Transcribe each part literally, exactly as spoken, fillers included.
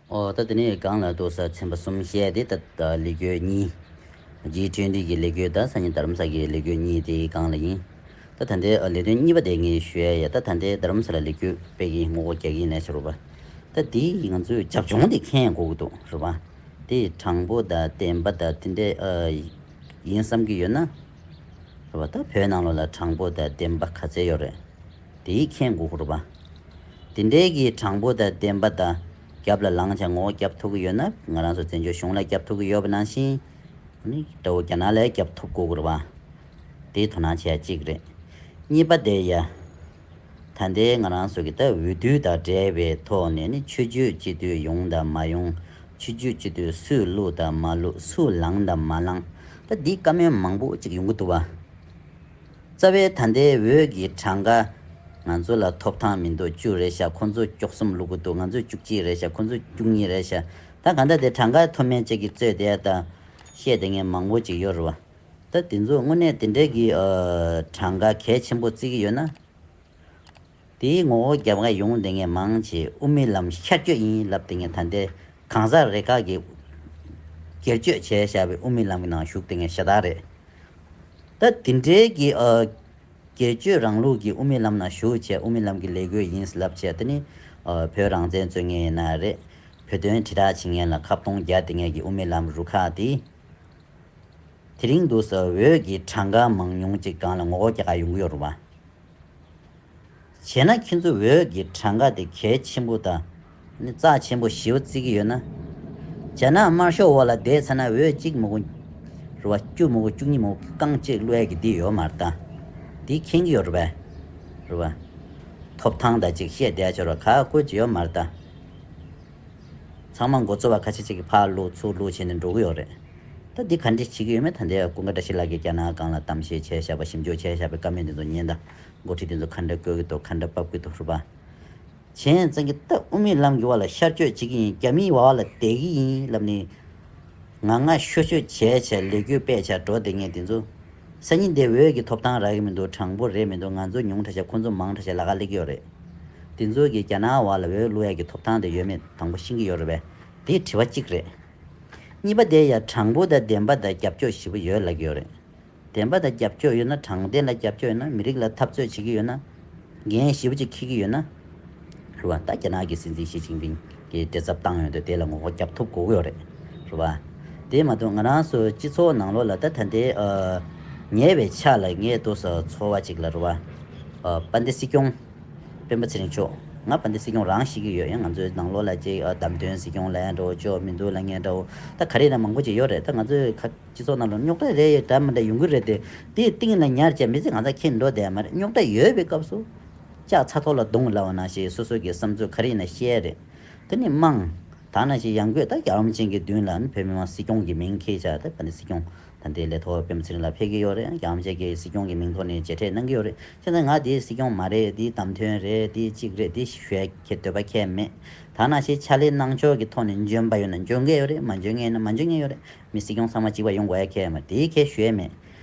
ཨོ་ད་དེ་ནས་གང་ལ་འདུག་ས་ཚན་པ་གསུམ་བཤད་དེ་ད་ད་ལས་འགུལ་གཉིས། རྗེ་དྲན་རིག་གི་ལས་འགུལ་དང་སང་ཉིན་རྡ་རམ་ས་གི་ལས་འགུལ་གཉིས་དེ་གང་ལ་ཡིན། ད་ད་ལྟའི་ལས་དོན་གཉིས་པ་དེ་ངས་ཞུ་ཡ་ཡ། ད་ད་ལྟའི་རྡ་རམ་ས་ལ་ལས་འགུལ་སྤེལ་གྱི་ངོ་རྒོལ་རྒྱག་གི་ཡིན་ནས་ཤོར་བ། ད་དེ་ང་ཚོས་རྒྱབ་ལྗོངས་དེ་མཁྱེན་དགོས་ཀྱི་འདུག་རེད་བ། དེ་དྲང་པོ་དང་བདེན་པ་དང་དེ་འདྲའི་ཨ་ཡིན་བསམ་གྱི་ཡོད་ན། རེད་བ། ད་བོད་ནང་ལོགས་ལ་དྲང་པོ་དང་བདེན་པ་ག་ཚད་ཡོད་རེད། དེ་མཁྱེན་དགོས་ཀྱི་རེད་བ། དེ་འདྲའི་གི་དྲང་པོ་དང་བདེན་པ་དང་རྒྱབ་ལ་ལངས་བྱས་ངོ་རྒོལ་རྒྱབ་ཐུབ་ཀྱི་ཡོད་ན། ང་རང་ཚོ་བཙན་བྱོལ་གཞུང་ལ་རྒྱབ་ཐུབ་ཀྱི་ཡོད་པ་ནང་བཞིན། ནི་དགྲ་བོ་རྒྱ་ནག་ལ་རྒྱབ་ཐུབ་དགོས་ཀྱི་རེད་བ། དེ་དོ་སྣང་བྱེད་ཡ་གཅིག་རེད། གཉིས་པ་དེ་ཡ། ད་ལྟའི་ང་རང་ཚོ་གི་ད་འོས་བསྡུ་དང་འབྲེལ་བའི་ཐོག་ནས་ནི་ཆོས་བརྒྱུད་སྤྱི་འཐུས་ཡོང་དང་མ་ཡོང་། ཆོས་བརྒྱུད་སྤྱི་འཐུས་སུས་བླུགས་དང་མ་བླུགས། སུ་ལངས་དང་མ་ལངས། ད་འདི་བཀའ་མོལ་མང་པོ་ཅིག་ཡོང་གི་འདུག་བ། རྩ་བའི་ད་ལྟའི་འོས་ཀྱི་གྲངས་ཀ་ང་ཚོ་ལ་ཐོབ་ཐང་མི་འདུག་བཅུ་རེད་ཤག་ཁོང་ཚོ་བཅུ་གསུམ་བླུག་གི་འདུག་ང་ཚོས་བཅུ་གཅིག་རེད་ཤག་ཁོང་ཚོ་བཅུ་གཉིས་རེད་ཤག་ད་གང་ལྟར་དེ་གྲངས་ཀ་མཐོ་དམན་ཅིག་གི་རྩོད་དེ་ད་བཤད་དེ་ངས་མང་པོ་ཅིག་ཡོད་རེད་བ། ད་དེ་ཚོ་དངོས་གནས་དེ་འདྲའི་གི་ཨ་གྲངས་ཀ་གལ་ཆེན་པོ་བརྩི་གི་ཡོད་ན། དེའི་ངོ་རྒོལ་རྒྱབ་ག་ཡོང་དེ་ངས་མང་ཆེ་དབུ་མའི་ལམ་ཤར་བསྐྱོད་ཡིན་ལབ་དེ་ངས་ད་ལྟའི་གང་ཟག་རེ་ཁག་གིས་སྒེར་གཅོད་བྱས་བཞག་པའི་དབུ་མའི་ལམ་གྱི་ནང་ཞུགས་དེ་ངས་ཤ་སྟག་རེད། ད་དེ་འདྲའི་གི་ཨ་སྒེར་གཅོད་རང་ལུགས་ཀྱི་དབུ་མའི་ལམ་ནང་ཞུགས་བྱས་དབུ་མའི་ལམ་གྱི་ལས་འགུལ་ཡིན་ལབ་བྱས་དེ་ནི་ཨ་བོད་རང་བཙན་རྩོད་མཁན་ཡིན་ན་རེད། བོད་དོན་དྲིལ་བསྒྲགས་བྱེད་མཁན་ལ་ཁ་གཏོང་རྒྱག་དེ་ངས་ཀྱི་དབུ་མའི་ལམ་རུ་ཁག་དེ། དེ་རིང་འདུག་ས་འོས་ཀྱི་གྲངས་ཀ་མང་ཉུང་ཅིག་སྒང་ལ་ངོ་རྒོལ་རྒྱག་ག་ཡོང་གི་ཡོད་རེད་བ། བྱས་ན་ཁྱེད་ཚོ་འོས་ཀྱི་གྲངས་ཀ་དེ་གལ་ཆེན་པོ་དང་ནི་རྩ་ཆེན་པོ་ཞེ་པོ་བརྩི་གི་ཡོད་ན། རྒྱ་ནག་དམར་ཤོག་འོག་ལ་བསྡད་ཚར་ན་འོས་གཅིག་མི་དགོས། རེད་བ། བཅུ་མི་དགོས། བཅུ་གཉིས་མི་དགོས། རྐང་གཅིག་བླུག་ཡ་གི་དེ་ཡོད་མ་རེད་ད། དེ་མཁྱེན་གྱི་ཡོད་རེད་པས། རེད་བ། ཐོབ་ཐང་དང་ཅིག་བཤད་བསྡད་ཡ་ཆོག་ར་ཁག་ཁུར་ཅིག་ཡོད་མ་རེད་ད། ཚང་མ་མགོ་ཚོས་པ་ཁ་ཤས་ཅིག་གིས་ཕར་བླུག་ཚུར་བླུག་བྱས་ནས་འགྲོ་གི་ཡོད་རེད། ད་འདི་ག་འདྲས་བྱེད་ཀྱི་ཡོད་མེད་ད་ལྟའི་ཀུན་དགའ་བཀྲ་ཤིས་ལགས་ཀྱིས་རྒྱ་ནག་སྒང་ལ་གཏམ་བཤད་བྱས་བཞག་པ་ཞིབ་འཇུག་བྱས་བཞག་པའི་བཀའ་མོལ་འདི་ཚོ་ཉན་དང་། འགོ་ཁྲིད་འདི་ཚོ་ག་འདྲ་བཀོད་ཀྱི་འདུག་ག་འདྲ་ཕབ་ཀྱི་འདུག་རེད་པ། བྱས་ཙང་གི་ད་དབུ་མའི་ལམ་གྱི་བར་ལ་ཤར་བསྐྱོད་བྱེད་ཀྱི་ཡིན། རྒྱ་མིའི་བར་ལ་བསྡད་ཀྱི་ཡིན་ལབ་ནས། ང་ང་ཤོ་ཤོ་བྱས་བྱས་ལས་འགུལ་སྤེལ་བྱས་འགྲོ་བསྡད་མཁན་དེ་ཚོ། སང་ཉིན་དེ་འོས་ཀྱི་ཐོབ་ཐང་རག་གི་མི་འདུག་དྲང་པོ་རེད་མི་འདུག་ང་ཚོ་ཉུང་དྲགས་བྱས་ཁོ་ཚོ་མང་དྲགས་བྱས་ལ་ཁ་སླེབས་ཀྱི་ཡོད་རེད། དེ་ཚོ་གིས་རྒྱ་ནག་བར་ལ་འོས་བླུག་ཡག་གི་ཐོབ་ཐང་དེ་ཡོད་མེད་དང་པོ་ཤེས་ཀྱི་ཡོད་རེད་པས། དེ་དྲི་བ་གཅིག་རེད། གཉིས་པ་དེ་ཡང་དྲང་པོ་དང་བདེན་པ་དང་རྒྱབ་སྐྱོར་ཞེ་པོ་ཡོད་ལབ་ཀྱི་ཡོད་རེད། བདེན་པ་དང་རྒྱབ་སྐྱོར་ཡོད་ན། དྲང་བདེན་ལ་རྒྱབ་སྐྱོར་ཡོད་ན། མི་རིགས་ལ་འཐབ་རྩོད་བྱེད་ཀྱི་ཡོད་ན། འགན་ཞེ་པོ་ཅིག་འཁྱེར་གྱི་ཡོད་ན། རེད་བ། ད་རྒྱ་ནག་གི་སྲིད་འཛིན་ཞི་ཅིན་ཕིང་གིས་བྲེལ་འཚུབ་བཏང་ཡོང་དུས་དེ་ལ་ངོ་རྒོལ་རྒྱབ་ཐུབ་དགོས་ཀྱི་ཡོད་རེད། རེད་བ། དེ་མ་གཏོགས་ང་རང་ཚོ་སྤྱི་ཚོགས་ནང་ལོགས་ལ་ད་ད་ལྟའི་ཨ་ཉེ་བའི་ཆར་ལ་ངས་ཏོག་ཙམ་ཚོར་བ་ཅིག་ལ། རེད་བ། ཨ་དཔལ་ལྡན་སྲིད་སྐྱོང་སྤེན་པ་ཚེ་རིང་མཆོག་ང་དཔལ་ལྡན་སྲིད་སྐྱོང་རང་ཤེས་ཀྱི་ཡོད། ཡང་ང་ཚོའི་ནང་ལོགས་ལ་ཅིག་ཨ་བདམས་ཐོན་སྲིད་སྐྱོང་ལ་ཡང་འདྲ་བོ་ཅིག་མི་འདུག་ལབ་མཁན་འདྲ་བོ། ད་ག་རེ་ཡིན་ན་མང་པོ་ཅིག་ཡོད་རེད། ད་ང་ཚོའི་ཁ་སྤྱི་ཚོགས་ནང་ལ་རྙོག་དྲ་རེ་འདྲ་མི་འདྲ་ཡོང་གི་རེད་དེ། དེའི་སྟེང་ལ་ཉར་བྱས་མི་ཚེ་གང་ཚ་འཁྱེར་འགྲོ་བསྡད་མ་རེད། རྙོག་དྲ་ཡོད་པའི་སྐབས་སུ་ལྕགས་ཚ་ཐོག་ལ་རྡུང་ལབ་པ་ནང་བཞིན་སོ་སོ་གི་བསམ་ཚུལ་ག་རེ་ཡིན་ན་བཤད་རེད། དེ་ནི་དམངས་ད་ནང་བཞིན་ཡང་སྒོས་ད་རྒྱལ་བ་རིན་པོ་ཆེ་གི་མདུན་ལ་ནི་བོད་མི་མང་སྲིད་སྐྱོང་གི་མིང་འཁྱེར་བྱས། ད་བོད་ནི་སྲིད་སྐྱོང་ད་ལྟའི་ལས་ཐོག་སྤེན་པ་ཚེ་རིང་ལགས་ཕེབས་ཀྱི་ཡོད་རེད། རྒྱལ་བ་རིན་པོ་ཆེ་གི་སྲིད་སྐྱོང་གི་མིང་ཐོག་ནས་མཇལ་འཕྲད་གནང་གི་ཡོད་རེད། བྱས་ཙང་ང་དེའི་སྲིད་སྐྱོང་མ་རེད། དེའི་བདམས་ཐོན་རེད། དེའི་གཅིག་རེད། དེ་ཞུ་ཡ་ཁྱེད་འདོད་པ་ཁྱད་མེད། ད་ནང་བཞིན་ཕྱག་ལས་གནང་ཕྱོགས་ཀྱི་ཐོག་ནས་འཇོན་པ་ཡོད་ན་འཇོན་གྱི་ཡོད་རེད། མ་འཇོན་མཁན་ཡིན་ན་མ་འཇོན་མཁན་ཡོད་རེད། མི་སྲིད་སྐྱོང་ཚང་མ་གཅིག་པ་ཡོང་དགོས་ཡ་ཁྱད་མེད། དེའི་ཁྱད་ཞུ་ཡ་མེད།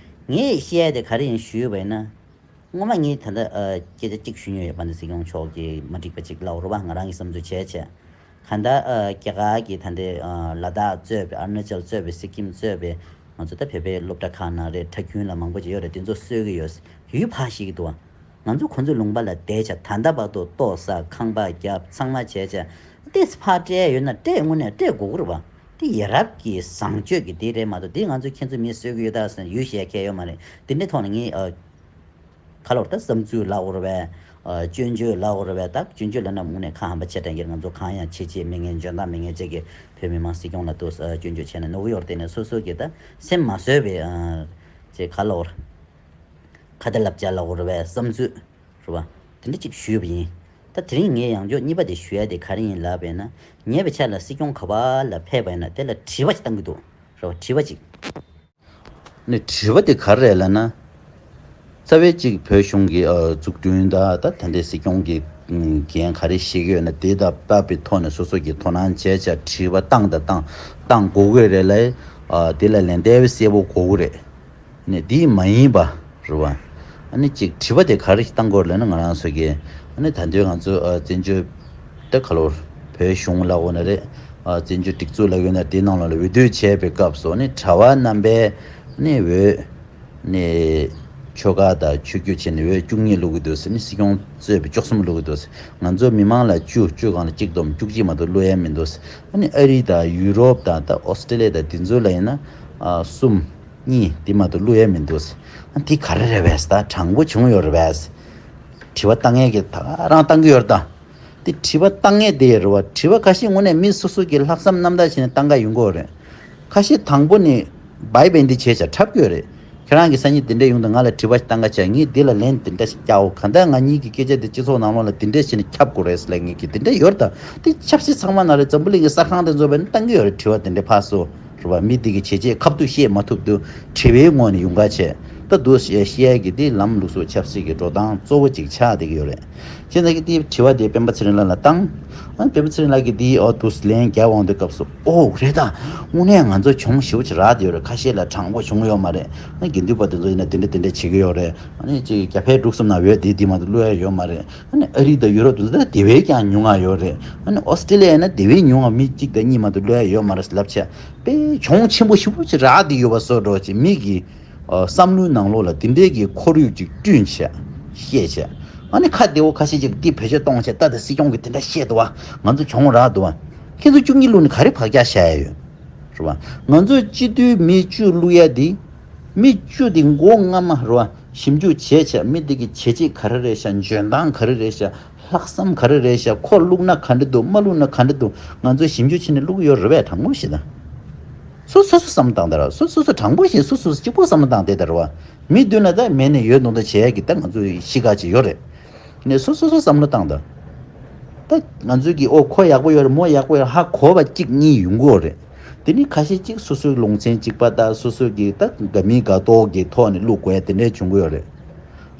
ངས་བཤད་ཡ་དེ་ག་རེ་ཡིན་ཞུས་པ་ཡིན་ན། སྔོན་མ་ངས་ད་ལྟ་ཨ་སྐད་ཆ་གཅིག་ཞུ་མྱོང་ཡོད། དཔལ་ལྡན་སྲིད་སྐྱོང་མཆོག་གིས་མ་འགྲིག་པ་གཅིག་ལབ་རེད་བ། ང་རང་གི་བསམ་ཚུལ་བྱས་བྱས། གང་ལྟར་ཨ་རྒྱ་གར་གྱི་ད་ལྟའི་ཨ་ལ་དྭགས་གཙོས་པའི། ཨ་རུ་ན་ཅལ་གཙོས་པའི། སི་ཀིམ་གཙོས་པའི། ང་ཚོ་ད་བོད་པའི་སློབ་གྲྭ་ཁག་ནང་རེད། གྲྭ་རྒྱུན་ལ་མང་པོ་ཅིག་ཡོད་རེད། དེ་ཚོ་གསོད་ཀྱི་ཡོད། ཡུལ་ཕར་བཤིག་གི་འདུག་བ། ང་ཚོ་ཁོ་ཚོའི་ལུང་པ་ལ་བསྡད་བྱས་ད་ལྟ་བར་དུ་ལྟོ་ཟ། ཁང་པ་བརྒྱབ། ཚང་མ་བྱས་བྱས། ཏོག་ཙམ་ཕར་སྤྲད་ཡོད་ན་སྤྲད། དངོས་གནས་སྤྲད་དགོས་ཀྱི་རེད་བ། དེ་ཡ་རབས་ཀྱི་བཟང་སྤྱོད་ཀྱི་དེ་རེད་མ་གཏོགས། དེ་ང་ཚོས་ཁྱེད་ཚོ་མི་གསོད་ཀྱི་ཡོད་ད་ཟེར་ཡུལ་གཞན་ཁྱད་ཡོད་མ་རེད། དེ་འདྲའི་ཐོག་ནས་ངས་ཨ། ག་ལབ་རེད། ད་བསམ་ཚུལ་ལབ་དགོས་རེད་པས། ཨ་སྐྱོན་བརྗོད་ལབ་དགོས་རེད་པས། ད་སྐྱོན་བརྗོད་ལབ་ན་དངོས་གནས་ཁ་ཧམ་པ་ཆེ་དྲགས་ཀྱི། ང་ཚོ་གང་ཡང་བྱེད་ཆེད་མེད་མཁན། འཇོན་ཐང་མེད་མཁན་ཅིག་གིས་བོད་མི་མང་སྲིད་སྐྱོང་ལ་ཏོག་ཙམ་སྐྱོན་བརྗོད་བྱས་ན་ནོར་གྱི་ཡོད་རེད། དེ་ནས་སོ་སོ་གིས་ད་སེམས་མ་བཟོད་པའི་ཨ་ཅིག་ག་ལབ་དགོས་རེད། ཁ་བརྡ་ལབ་བྱ་ལབ་དགོས་རེད་པས། བསམ་ཚུལ་རེད་པ། དེ་འདྲ་ཅིག་ཞུས་པ་ཡིན། ད་དེ་རིང་ངས་ཡང་བསྐྱར་གཉིས་པ་དེ་ཞུ་ཡ་དེ་ག་རེ་ཡིན་ལབ་པས་ན། ཉེ་བའི་ཆར་ལ་སྲིད་སྐྱོང་ག་པ་ལ་ཕེབས་པ་ཡིན་ན་དེ་ལ་དྲི་བ་ཞིག་བཏང་གི་འདུག་རེད་པ། དྲི་བ་ཅིག་ནས་དྲི་བ་དེ་ག་རེ་རེད་ལབ་ན། རྩ་བའི་གཅིག་བོད་གཞུང་གི་ཨ་འཛུགས་སྐྲུན་དང་ད་ད་ལྟའི་སྲིད་སྐྱོང་གི་འགན་ག་རེ་བཞེས་ཀྱི་ཡོད་ན། དེ་དང་བབས་པའི་ཐོག་ནས་སོ་སོ་གིས་དོ་སྣང་བྱས་བྱས་དྲི་བ་བཏང་དང་བཏང་བཏང་དགོས་ཀྱི་རེད་ལ། ཨ་དེ་ལ་ལན་དེ་བས་གསལ་པོ་དགོས་ཀྱི་རེད། ནས་དེ་མ་ཡིན་པ་རེད་བ། ཨ་ནི་གཅིག་དྲི་བ་དེ་ག་རེ་བཏང་དགོས་རེད་ལབ་ན། ང་རང་ཚོ་གིས་ཨ་ནི་ད་དུང་ང་ཚོ་ཨ་བཙན་བྱོལ་ད་ག་ལོར་བོད་གཞུང་ལ་འོ་ན་རེད། བཙན་བྱོལ་སྒྲིག་འཛུགས་ལ་ཡོད་ན་དེའི་ནང་ལོགས་ལ་འོས་བསྡུ་བྱས་པའི་སྐབས་སུ་ནི་གྲྭ་བ་རྣམ་པས་ནི་འོས་ནི་ཆོལ་ཁ་དང་ཆོས་བརྒྱུད་བྱས་ནས་འོས་བཅུ་གཉིས་བླུག་གི་འདུག་ཟེར་ནི་སྲིད་སྐྱོང་གཙོས་པའི་བཅུ་གསུམ་བླུག་གི་འདུག་ཟེར། ང་ཚོ་མི་མང་ལ་བཅུ་བཅུ་གང་ལ་གཅིག་བསྡོམས་བཅུ་གཅིག་མ་གཏོགས་བླུག་ཡ་མི་འདུག་ཟེར། ཨ་ནི་ཨ་རི་དང་ཡུ་རོབ་དང་ད་ཨོ་སི་ཀྲི་ལི་ཡ་དང་དེ་ཚོ་ལ་ཡིན་ན་གསུམ་གཉིས་དེ་མ་གཏོགས་བླུག་ཡ་མི་འདུག་ཟེར། ཨ་དེ་ག་རེ་རེད་བས་ད་དྲང་པོ་བྱུང་ཡོད་རེད་བས། དྲི་བ་བཏང་ཡས་ཀྱི་ད་ག་རང་བཏང་གི་ཡོད་རེད་ད། དེ་དྲི་བ་བཏང་ཡས་དེ་རེད་བ། དྲི་བ་ཁ་ཤས་དངོས་གནས་མི་སོ་སོ་གི་ལྷག་བསམ་རྣམ་དག་བྱས་ནས་བཏང་ག་ཡོང་གི་ཡོད་རེད། ཁ་ཤས་དང་པོ་ནས་བའི་བའི་འདི་བྱས་བྱ་འཁྲབ་གི་ཡོད་རེད། ཁྱེད་རང་གི་སང་ཉིན་དེ་འདྲ་ཡོང་དུས་ང་ལ་དྲི་བ་ཞིག་བཏང་ག་བྱ། ངས་འདི་ལ་ལན་དེ་འདྲ་ཞིག་རྒྱག་འོ། གང་ལྟར་ང་གཉིས་ཀྱི་སྐད་ཆ་དེ་སྤྱི་ཚོགས་ནང་ལོགས་ལ་དེ་འདྲ་བྱས་ནས་ཁྱབ་དགོས་རེད་ཟེར་ལབ་མཁན་གྱི་དེ་འདྲ་ཡོད་རེད་ད། དེ་ཆབ་སྲིད་ཚང་མ་ནང་རེད། འཛམ་བུ་གླིང་གི་གསར་ཁང་དེ་ཚོ་བས་ནས་བཏང་གི་ཡོད་རེད་དྲི་བ་དེ་འདྲ་ཕར་ཚུར། རེད་བ། མི་དེ་གི་བྱས་རྗེས་ཁ་ཐུག་བཤད་མ་ཐུབ་དུས་དྲི་བའི་ངོས་ནས་ཡོང་ག་བྱས། ད་དུ་བཤད་ཡ་གི་དེ་ལམ་ལུགས་སྲོལ་ཆབ་སྲིད་ཀྱི་འགྲོ་སྟངས་གཙོ་བོ་གཅིག་ཆགས་བསྡད་ཀྱི་ཡོད་རེད། བྱས་ཙང་གི་དེའི་དྲི་བ་དེ་སྤེན་པ་ཚེ་རིང་ལགས་ལ་བཏང་། ཨ་སྤེན་པ་ཚེ་རིང་ལགས་ཀྱིས་དེའི་འོག་ཏུ་ལན་རྒྱག་འོང་དུས་སྐབས་སུ། ཨོ་རེད་ད། དངོས་གནས་ང་ཚོ་གྱོང་ཞེ་པོ་ཅིག་རག་བསྡད་ཡོད་རེད། ཁ་ཤས་ལ་དྲང་པོ་བྱུང་ཡོད་མ་རེད། ཨ་དགེ་འདུན་པ་དེ་ཚོ་ཡིན་ན་དེ་འདྲ་དེ་འདྲ་བྱེད་ཀྱི་ཡོད་རེད། ཨ་ནི་ཅིག་རྒྱ་བལ་འབྲུག་གསུམ་ནང་འོས་དེ་དེ་མ་གཏོགས་བླུག་ཡ་ཡོད་མ་རེད། ཨ་ནི་ཨ་རི་དང་ཡུ་རོབ་དེ་ཚོ་ད་དེ་བས་ཀྱང་ཉུང་ང་ཡོད་རེད། ཨ་ནི་ཨོ་སི་ཀྲི་ལི་ཡ་ཡིན་ན་དེ་བས་ཉུང་ང་མི་གཅིག་དང་གཉིས་མ་གཏོགས་བླུག་ཡ་ཡོད་མ་རེད་ལབ་བྱས། དཔེ་གྱོང་ཆེན་པོ་ཞེ་པོ་ཅིག་རག་བསྡད་ཡོད་པ་བཟོ་འདྲ་ཅིག་མི་གི་ཨ་བསམ་བློའི་ནང་ལོགས་ལ་དེ་འདྲའི་གི་ཁོར་ཡུག་ཅིག་བསྐྲུན་བྱས་བཤད་བྱས། ཨ་ནི་ཁ་བདེ་བོ་ཁ་ཤས་ཅིག་འདི་བེད་སྤྱོད་གཏོང་བྱས། ད་དེ་སྲིད་སྐྱོང་གི་དེ་འདྲ་བཤད་འདུག་བ། ང་ཚོ་གྱོང་རག་འདུག་བ། ཁྱེད་ཚོ་བཅུ་གཉིས་བླུགས་ནས་ག་རེ་བག་ཆགས་བཞག་ཡ་ཡོད། རེད་བ། ང་ཚོ་སྤྱི་འཐུས་མི་བཅུ་བླུག་ཡ་དེ། མི་བཅུ་དེ་མགོ་རྔ་མ་རེད་བ། ཞིབ་འཇུག་བྱས་བྱས་མི་དེ་གི་བྱས་རྗེས་ག་རེ་རེད་ཤག་འཇོན་ཐང་ག་རེ་རེད་ཤག་ལྷག་བསམ་ག་རེ་རེད་ཤག་ཁོ་བླུགས་ན་ག་འདྲ་འདུག་མ་བླུགས་ན་ག་འདྲ་འདུག་ང་ཚོས་ཞིབ་འཇུག་བྱས་ནས་བླུགས་ཡོད་རེད་པས། དྲང་པོ་ཞིག་ད། སོ་སོ་སོ་བསམ་བཏང་དང་ར། སོ་སོ་སོ་དྲང་པོ་ཞིག་སོ་སོ་གཅིག་པོ་བསམ་བློ་བཏང་བསྡད་དང་ར་བ། མི་མདུན་ལ་ད་མེད་ནས་ཡོད་མདོག་མདོག་བྱེད་ཡ་གི་ད་ང་ཚོ་གཤིས་ཀ་ཅིག་ཡོད་རེད། ནས་སོ་སོ་སོ་བསམ་བློ་བཏང་དང་། ད་ང་ཚོས་གི་ཨོ་ཁོ་ཡག་པོ་ཡོད་རེད་མོ་ཡག་པོ་ཡོད་རེད་ཧ་གོ་བ་གཅིག་གཉིས་ཡོང་གི་ཡོད་རེད། དེ་ནི་ཁ་ཤས་གཅིག་སོ་སོའི་ལུང་ཚན་གཅིག་པ་དང་སོ་སོ་གི་ད་དགའ་མིན་དགའ་མདོག་གི་ཐོག་ནས་བླུག་དགོས་ཡ་དེ་འདྲ་བྱུང་གི་ཡོད་རེད།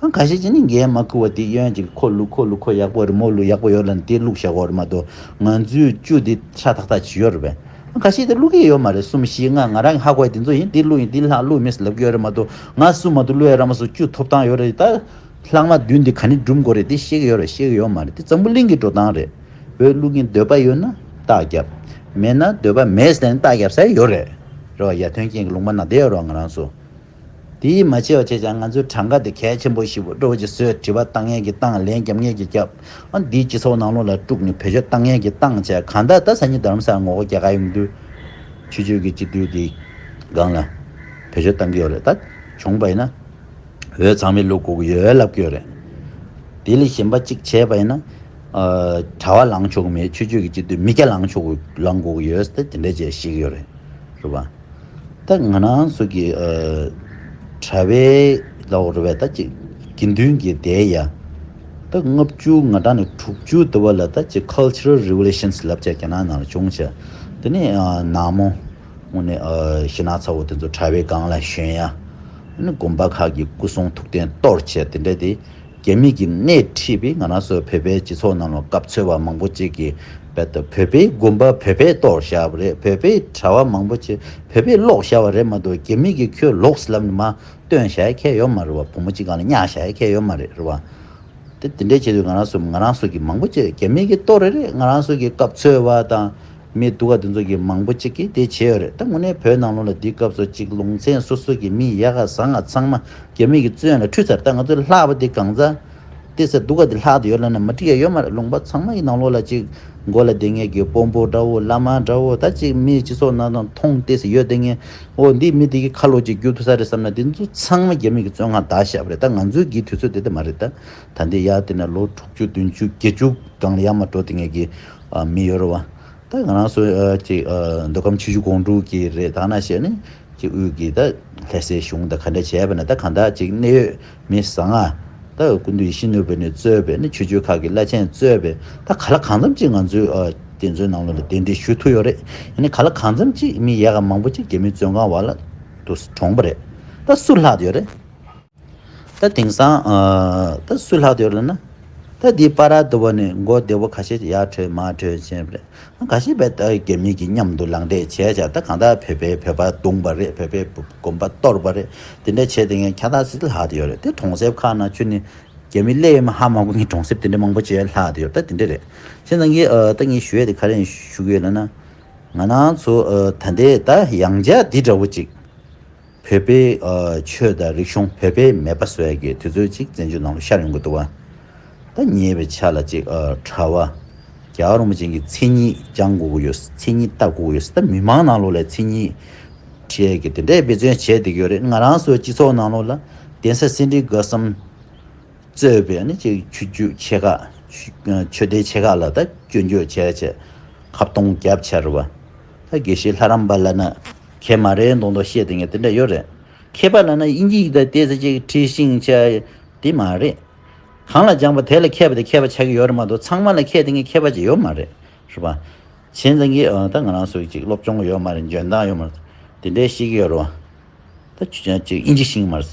ཨང་ཁ་ཤས་ཅིག་ནི་འགན་མ་འཁུར་བ་དེ་གཡོན་གཅིག་ཁོ་བླུག་ཁོ་བླུག་ཁོ་ཡག་པོ་རེད་མོ་བླུག་ཡག་པོ་ཡོད་ལབ་ནས་དེ་བླུག་བཞག་གོ་རེད་མ་གཏོགས་ང་ཚོའི་བཅུ་དེ་ཤ་ཐག་ཐག་བྱེད་ཡོད་རེད་པས། ཨང་ཁ་ཤས་དེ་བླུག་གི་ཡོད་མ་རེད། གསུམ་བཞི་ལྔ་ང་རང་གི་ཧ་གོ་ཡ་དེ་ཚོ་ཡིན། དེ་བླུག་ཡིན་དེ་ལྷག་བླུག་མེད་ཟེར་ལབ་གི་ཡོད་རེད་མ་གཏོགས་ང་གསུམ་མ་གཏོགས་བླུག་ཡ་ར་མ་སོང་བཅུ་ཐོབ་ཐང་ཡོད་རེད་ད། ལྷག་མ་བདུན་དེ་ག་ནས་སྒྲུབ་དགོས་རེད་དེ་ཤེས་གི་ཡོད་རེད་ཤེས་གི་ཡོད་མ་རེད། དེ་འཛམ་བུ་གླིང་གི་འགྲོ་སྟངས་རེད། འོས་བླུག་གིན་འདོད་པ་ཡོད་ན་རྟགས་རྒྱབ། མེད་ན་འདོད་པ་མེད་ཟེར་ནས་རྟགས་རྒྱབ་ས་ཡོད་རེད། རེད་བ། ཡར་ཐོན་རྐྱེན་གྱི་ལུང་པ་ནང་བསྡད་ཡོད་རེད་བ་ང་རང་ཚོ། དེ་མ་བྱས་པ་བྱས་ཀྱང་ང་ཚོའི་གྲངས་ཀ་དེ་གལ་ཆེན་པོ་ཞིག་འགྲོ་བ་ཅིག་བཟོས་དྲི་བ་བཏང་མཁན་གྱི་བཏང་ལན་རྒྱབ་མཁན་གྱི་རྒྱབ། ཨ་འདིའི་སྤྱི་ཚོགས་ནང་ལོགས་ལ་དཀྲུགས་ནས་བེད་སྤྱོད་བཏང་མཁན་གྱི་བཏང་བྱས་གང་ལྟར་ད་སང་ཉིན་རྡ་རམ་ས་ལ་ངོ་རྒོལ་རྒྱག་ག་ཡོང་དུས། ཆོས་བརྒྱུད་ཀྱི་སྤྱི་འཐུས་དེ་སྒང་ལ་བེད་སྤྱོད་བཏང་གི་ཡོད་རེད་ད། བྱུང་བ་ཡིན་ན། འོས་ཚང་མས་བླུག་དགོས་ཀྱི་ཡོད་ལབ་ཀྱི་ཡོད་རེད། དེ་ལས་གཞན་པ་གཅིག་བྱས་པ་ཡིན་ན། ཨ་གྲྭ་བ་ལངས་ཆོག་གི་མེད། ཆོས་བརྒྱུད་ཀྱི་སྤྱི་འཐུས་མི་སྐྱ་ལངས་ཆོག་གི་ལངས་དགོས་ཀྱི་ཡོད་ཟེར་དེ་འདྲ་བྱས་བཤད་ཀྱི་ཡོད་རེད། རེད་པ། ད་ང་རང་ཚོ་གི་ཨ་གྲྭ་བའི་ལའོ་རེད་པས་ད་ཅིག་དགེ་འདུན་གྱི་སྡེ་ཡ། ད་ལྔ་བཅུ་ང་གྲངས་ནས་དྲུག་ཅུ་དུ་བ་ལ་ད་ཅིག་Cultural Revolutions་ལབ་བྱས་རྒྱ་ནག་ནང་ལ་བྱུང་བྱས། དེ་ནས་ཨ་ནག་མོ། དངོས་གནས་ཨ་ཤིང་ནགས་ཚ་བོ་དེ་ཚོ་གྲྭ་པའི་སྒང་ལ་ཞོན་ཡ། ཨ་ནི་དགོན་པ་ཁག་གི་སྐུ་གསུང་ཐུགས་རྟེན་གཏོར་བྱས་དེ་འདྲ་དེ་རྒྱ་མི་གིས་སྣེ་ཁྲིད་པའི་ང་རང་ཚོ་བོད་པའི་སྤྱི་ཚོགས་ནང་ལ་སྐབས་འཚོལ་བ་མང་པོ་ཅིག་གིས་རྦད་དེ་བོད་པའི་དགོན་པ་བོད་པས་གཏོར་བཞག་པ་རེད། བོད་པའི་གྲྭ་བ་མང་པོ་ཅིག་བོད་པས་སློག་བཞག་པ་རེད་མ་གཏོགས་རྒྱ་མི་གིས་ཁྱོད་ལོག་ཟེར་ལབ་ནས་མར་བཏོན་བཞག་ཡ་ཁྱད་ཡོད་མ་རེད་བ། བུ་མོ་གཅིག་སྒང་ལ་བརྙས་བཞག་ཡ་ཁྱད་ཡོད་མ་རེད། རེད་བ། དེ་དེ་འདྲའི་ཆེད་དུ་ང་རང་ཚོ་ང་རང་ཚོ་གི་མང་པོ་ཅིག་རྒྱ་མི་གི་གཏོར་རེད་རེད། ང་རང་ཚོ་གི་སྐབས་འཚོལ་བ་དང་མི་སྡུག་ག་དེ་ཚོ་གི་མང་པོ་ཅིག་གིས་དེ་བྱས་ཡོད་རེད། ད་དངོས་གནས་བོད་ནང་ལོགས་ལ་དེའི་སྐབས་སུ་ཅིག་ལུང་ཚན་སོ་སོ་གི་མི་ཡག་ག་བཟང་ང་ཚང་མ་རྒྱ་མི་གི་བཙོན་ལ་ཁྲུད་ཚར། ད་ང་ཚོ་ལྷག་པ་དེ་གང་ཚ་དེ་ཚ་སྡུག་ག་དེ་ལྷག་དེ་ཡོད་ལ་ན་མ་འགྲིག་ཡ་ཡོད་མ་རེད། ལུང་པ་ཚང་མ་གི་ནང་ལོགས་ལ་ཅིག་མགོ་ལ་བསྡད་མཁན་གི་དཔོན་པོ་འདྲ་བོ་བླ་མ་འདྲ་བོ་ད་ཅིག་མི་སྤྱི་ཚོགས་ནང་དང་མཐོང་དེ་ཚ་ཡོད་བསྡད་མཁན་འོ་འདི་མི་དེ་གི་ཁ་ལོ་ཅིག་རྒྱུག་ཐུབ་ས་རེད་བསམ་ན་དེ་ཚོ་ཚང་མ་རྒྱ་མི་གི་བཙོན་ཁང་བདག་བཞག་པ་རེད། ད་ང་ཚོའི་གི་དུས་ཚོད་དེ་དེ་མ་རེད་ད། ད་འདི་ཡར་བལྟས་ན་ལོ་དྲུག་ཅུ་བདུན་ཅུ་བརྒྱད་ཅུ་སྒང་ལ་ཡར་མར་འགྲོ་བསྡད་མཁན་གྱི་ཨ་མི་ཡོད་རེད་བ། ད་ང་རང་ཚོ་ཨ་ཅིག་ཨ་མདོ་ཁམས་ཆུ་བཞི་སྒང་དྲུག་གི་རེད། ད་ན་བཤད་ནི་ཅིག་དབུས་ཀྱི་ད་ལྷ་སའི་གཞུང་དང་ག་འདྲ་བྱས་པ་ན་ད་གང་ལྟར་ཅིག་གནད་ཡོད་མི་བཟང་ང་ད་སྐུ་མདུན་ཡིད་བཞིན་ནོར་བུ་ནས་གཙོས་པའི་ནི་ཆོས་བརྒྱུད་ཁག་གི་བླ་ཆེན་གཙོས་པའི་ད་ག་ལ་གང་འཚམ་ཅིག་ང་ཚོའི་ཨ་དེ་ཚོའི་ནང་ལོགས་ལ་གདན་འདྲེན་ཞུ་ཐུབ་ཡོད་རེད། ཡིན་ནའི་ག་ལ་གང་འཚམ་ཅིག་མི་ཡག་ག་མང་པོ་ཅིག་རྒྱ་མིའི་བཙོན་ཁང་བར་ལ་དུ་གྲོངས་པ་རེད། ད་སུ་ལྷག་ཡོད་རེད། ད་དེང་སང་ཨ་ད་སུ་ལྷག་ཡོད་ལབ་ན། ད་འདི་པ་ར་དུ་བ་ནས་མགོ་བདེ་བོ་ཁ་ཤས་ཡར་བྲོས་མར་བྲོས་བྱས་པ་རེད། ཁ་ཤས་བས་ད་རྒྱ་མི་གི་མཉམ་དུ་ལངས་བསྡད་བྱས་བྱས་ད་གང་ལྟར་བོད་པའི་བོད་པ་བརྡུངས་པ་རེད། བོད་པའི་དགོན་པ་གཏོར་པ་རེད། དེ་འདྲ་བྱས་དེ་ངས་ཁྱ་ད་སི་ལྷག་དེ་ཡོད་རེད། དེ་གྲོང་གསེབ་ཁག་ན་ཆུ་ནི་རྒྱ་མི་སླེབས་ཡོད་མ་ཧ་མ་གོ་ངས་གྲོང་གསེབ་དེ་འདྲ་མང་པོ་བྱས་ལྷག་དེ་ཡོད་ད་དེ་འདྲ་རེད། བྱས་ཙང་གི་ཨ་ད་ངས་ཞུ་ཡས་དེ་ག་རེ་ཞུ་གི་ཡོད་ལབ་ན། ང་རང་ཚོ་ཨ་ད་ལྟའི་ད་ཡང་བསྐྱར་འདི་འདྲ་བོ་ཅིག་བོད་པའི་ཨ་ཆོས་དང་རིག་གཞུང་བོད་པའི་མེད་པ་བཟོ་ཡ་གི་དུས་ཚོད་ཅིག་བཙན་བྱོལ་ནང་ལ་ཤར་ཡོང་གི་འདུག་བ། ད་ཉེ་བའི་ཆ་ལ་ཅིག་ཨ་གྲྭ་བ་རྒྱལ་བ་རིན་པོ་ཆེ་གི་མཚན་ཉིད་སྦྱང་དགོས་ཀྱི་ཡོད། མཚན་ཉིད་ལྟ་དགོས་ཀྱི་ཡོད། ད་མི་མང་ནང་ལོགས་ལ་མཚན་ཉིད་བྲིས་ཀྱི་དེ་འདྲའི་འབད་བརྩོན་བྱས་བསྡད་ཀྱི་ཡོད་རེད། ང་རང་ཚོའི་སྤྱི་ཚོགས་ནང་ལོགས་ལ་གདན་ས་སེ་འབྲས་དགའ་གསུམ་གཙོས་པའི་ནི་ཅིག་ཆོས་བརྒྱུད་ཆེ་ཁག་ཆོས་སྡེ་ཆེ་ཁག་ལ་ད་སྐྱོན་བརྗོད་བྱས་བྱས་ཁ་གཏོང་རྒྱབ་བྱས་རེད་བ། ད་དགེ་བཤེས་ལྷ་རམས་པ་ལབ་ན་མཁས་མ་རེད་མདོག་མདོག་བཤད་བསྡད་མཁན་དེ་འདྲ་ཡོད་རེད། མཁས་པ་ལབ་ན་དབྱིན་ཇི་ཡིག་དང་ཏོག་ཙམ་ཅིག་བྲིས་ཤེས་བྱས་དེ་མ་རེད། གང་ལ་སྦྱངས་པ་དེ་ལ་མཁས་པ་དེ་མཁས་པ་ཆགས་ཀྱི་ཡོད་རེད་མ་གཏོགས་ཚང་མ་ལ་མཁས་བསྡད་མཁན་མཁས་པ་ཅིག་ཡོད་མ་རེད། རེད་བ། བྱས་ཙང་གི་ཨ་ད་ང་རང་ཚོ་ཅིག་སློབ་སྦྱོང་ཡོད་མ་རེད། འཇོན་ཐང་ཡོད་མ་རེད། དེ་འདྲའི་ཤེས་ཀྱི་ཡོད་རེད་བ། ད་ཆུ་ཆ་ཅིག་དབྱིན་ཇི་ཤེས་ཀྱི་མ་རེད།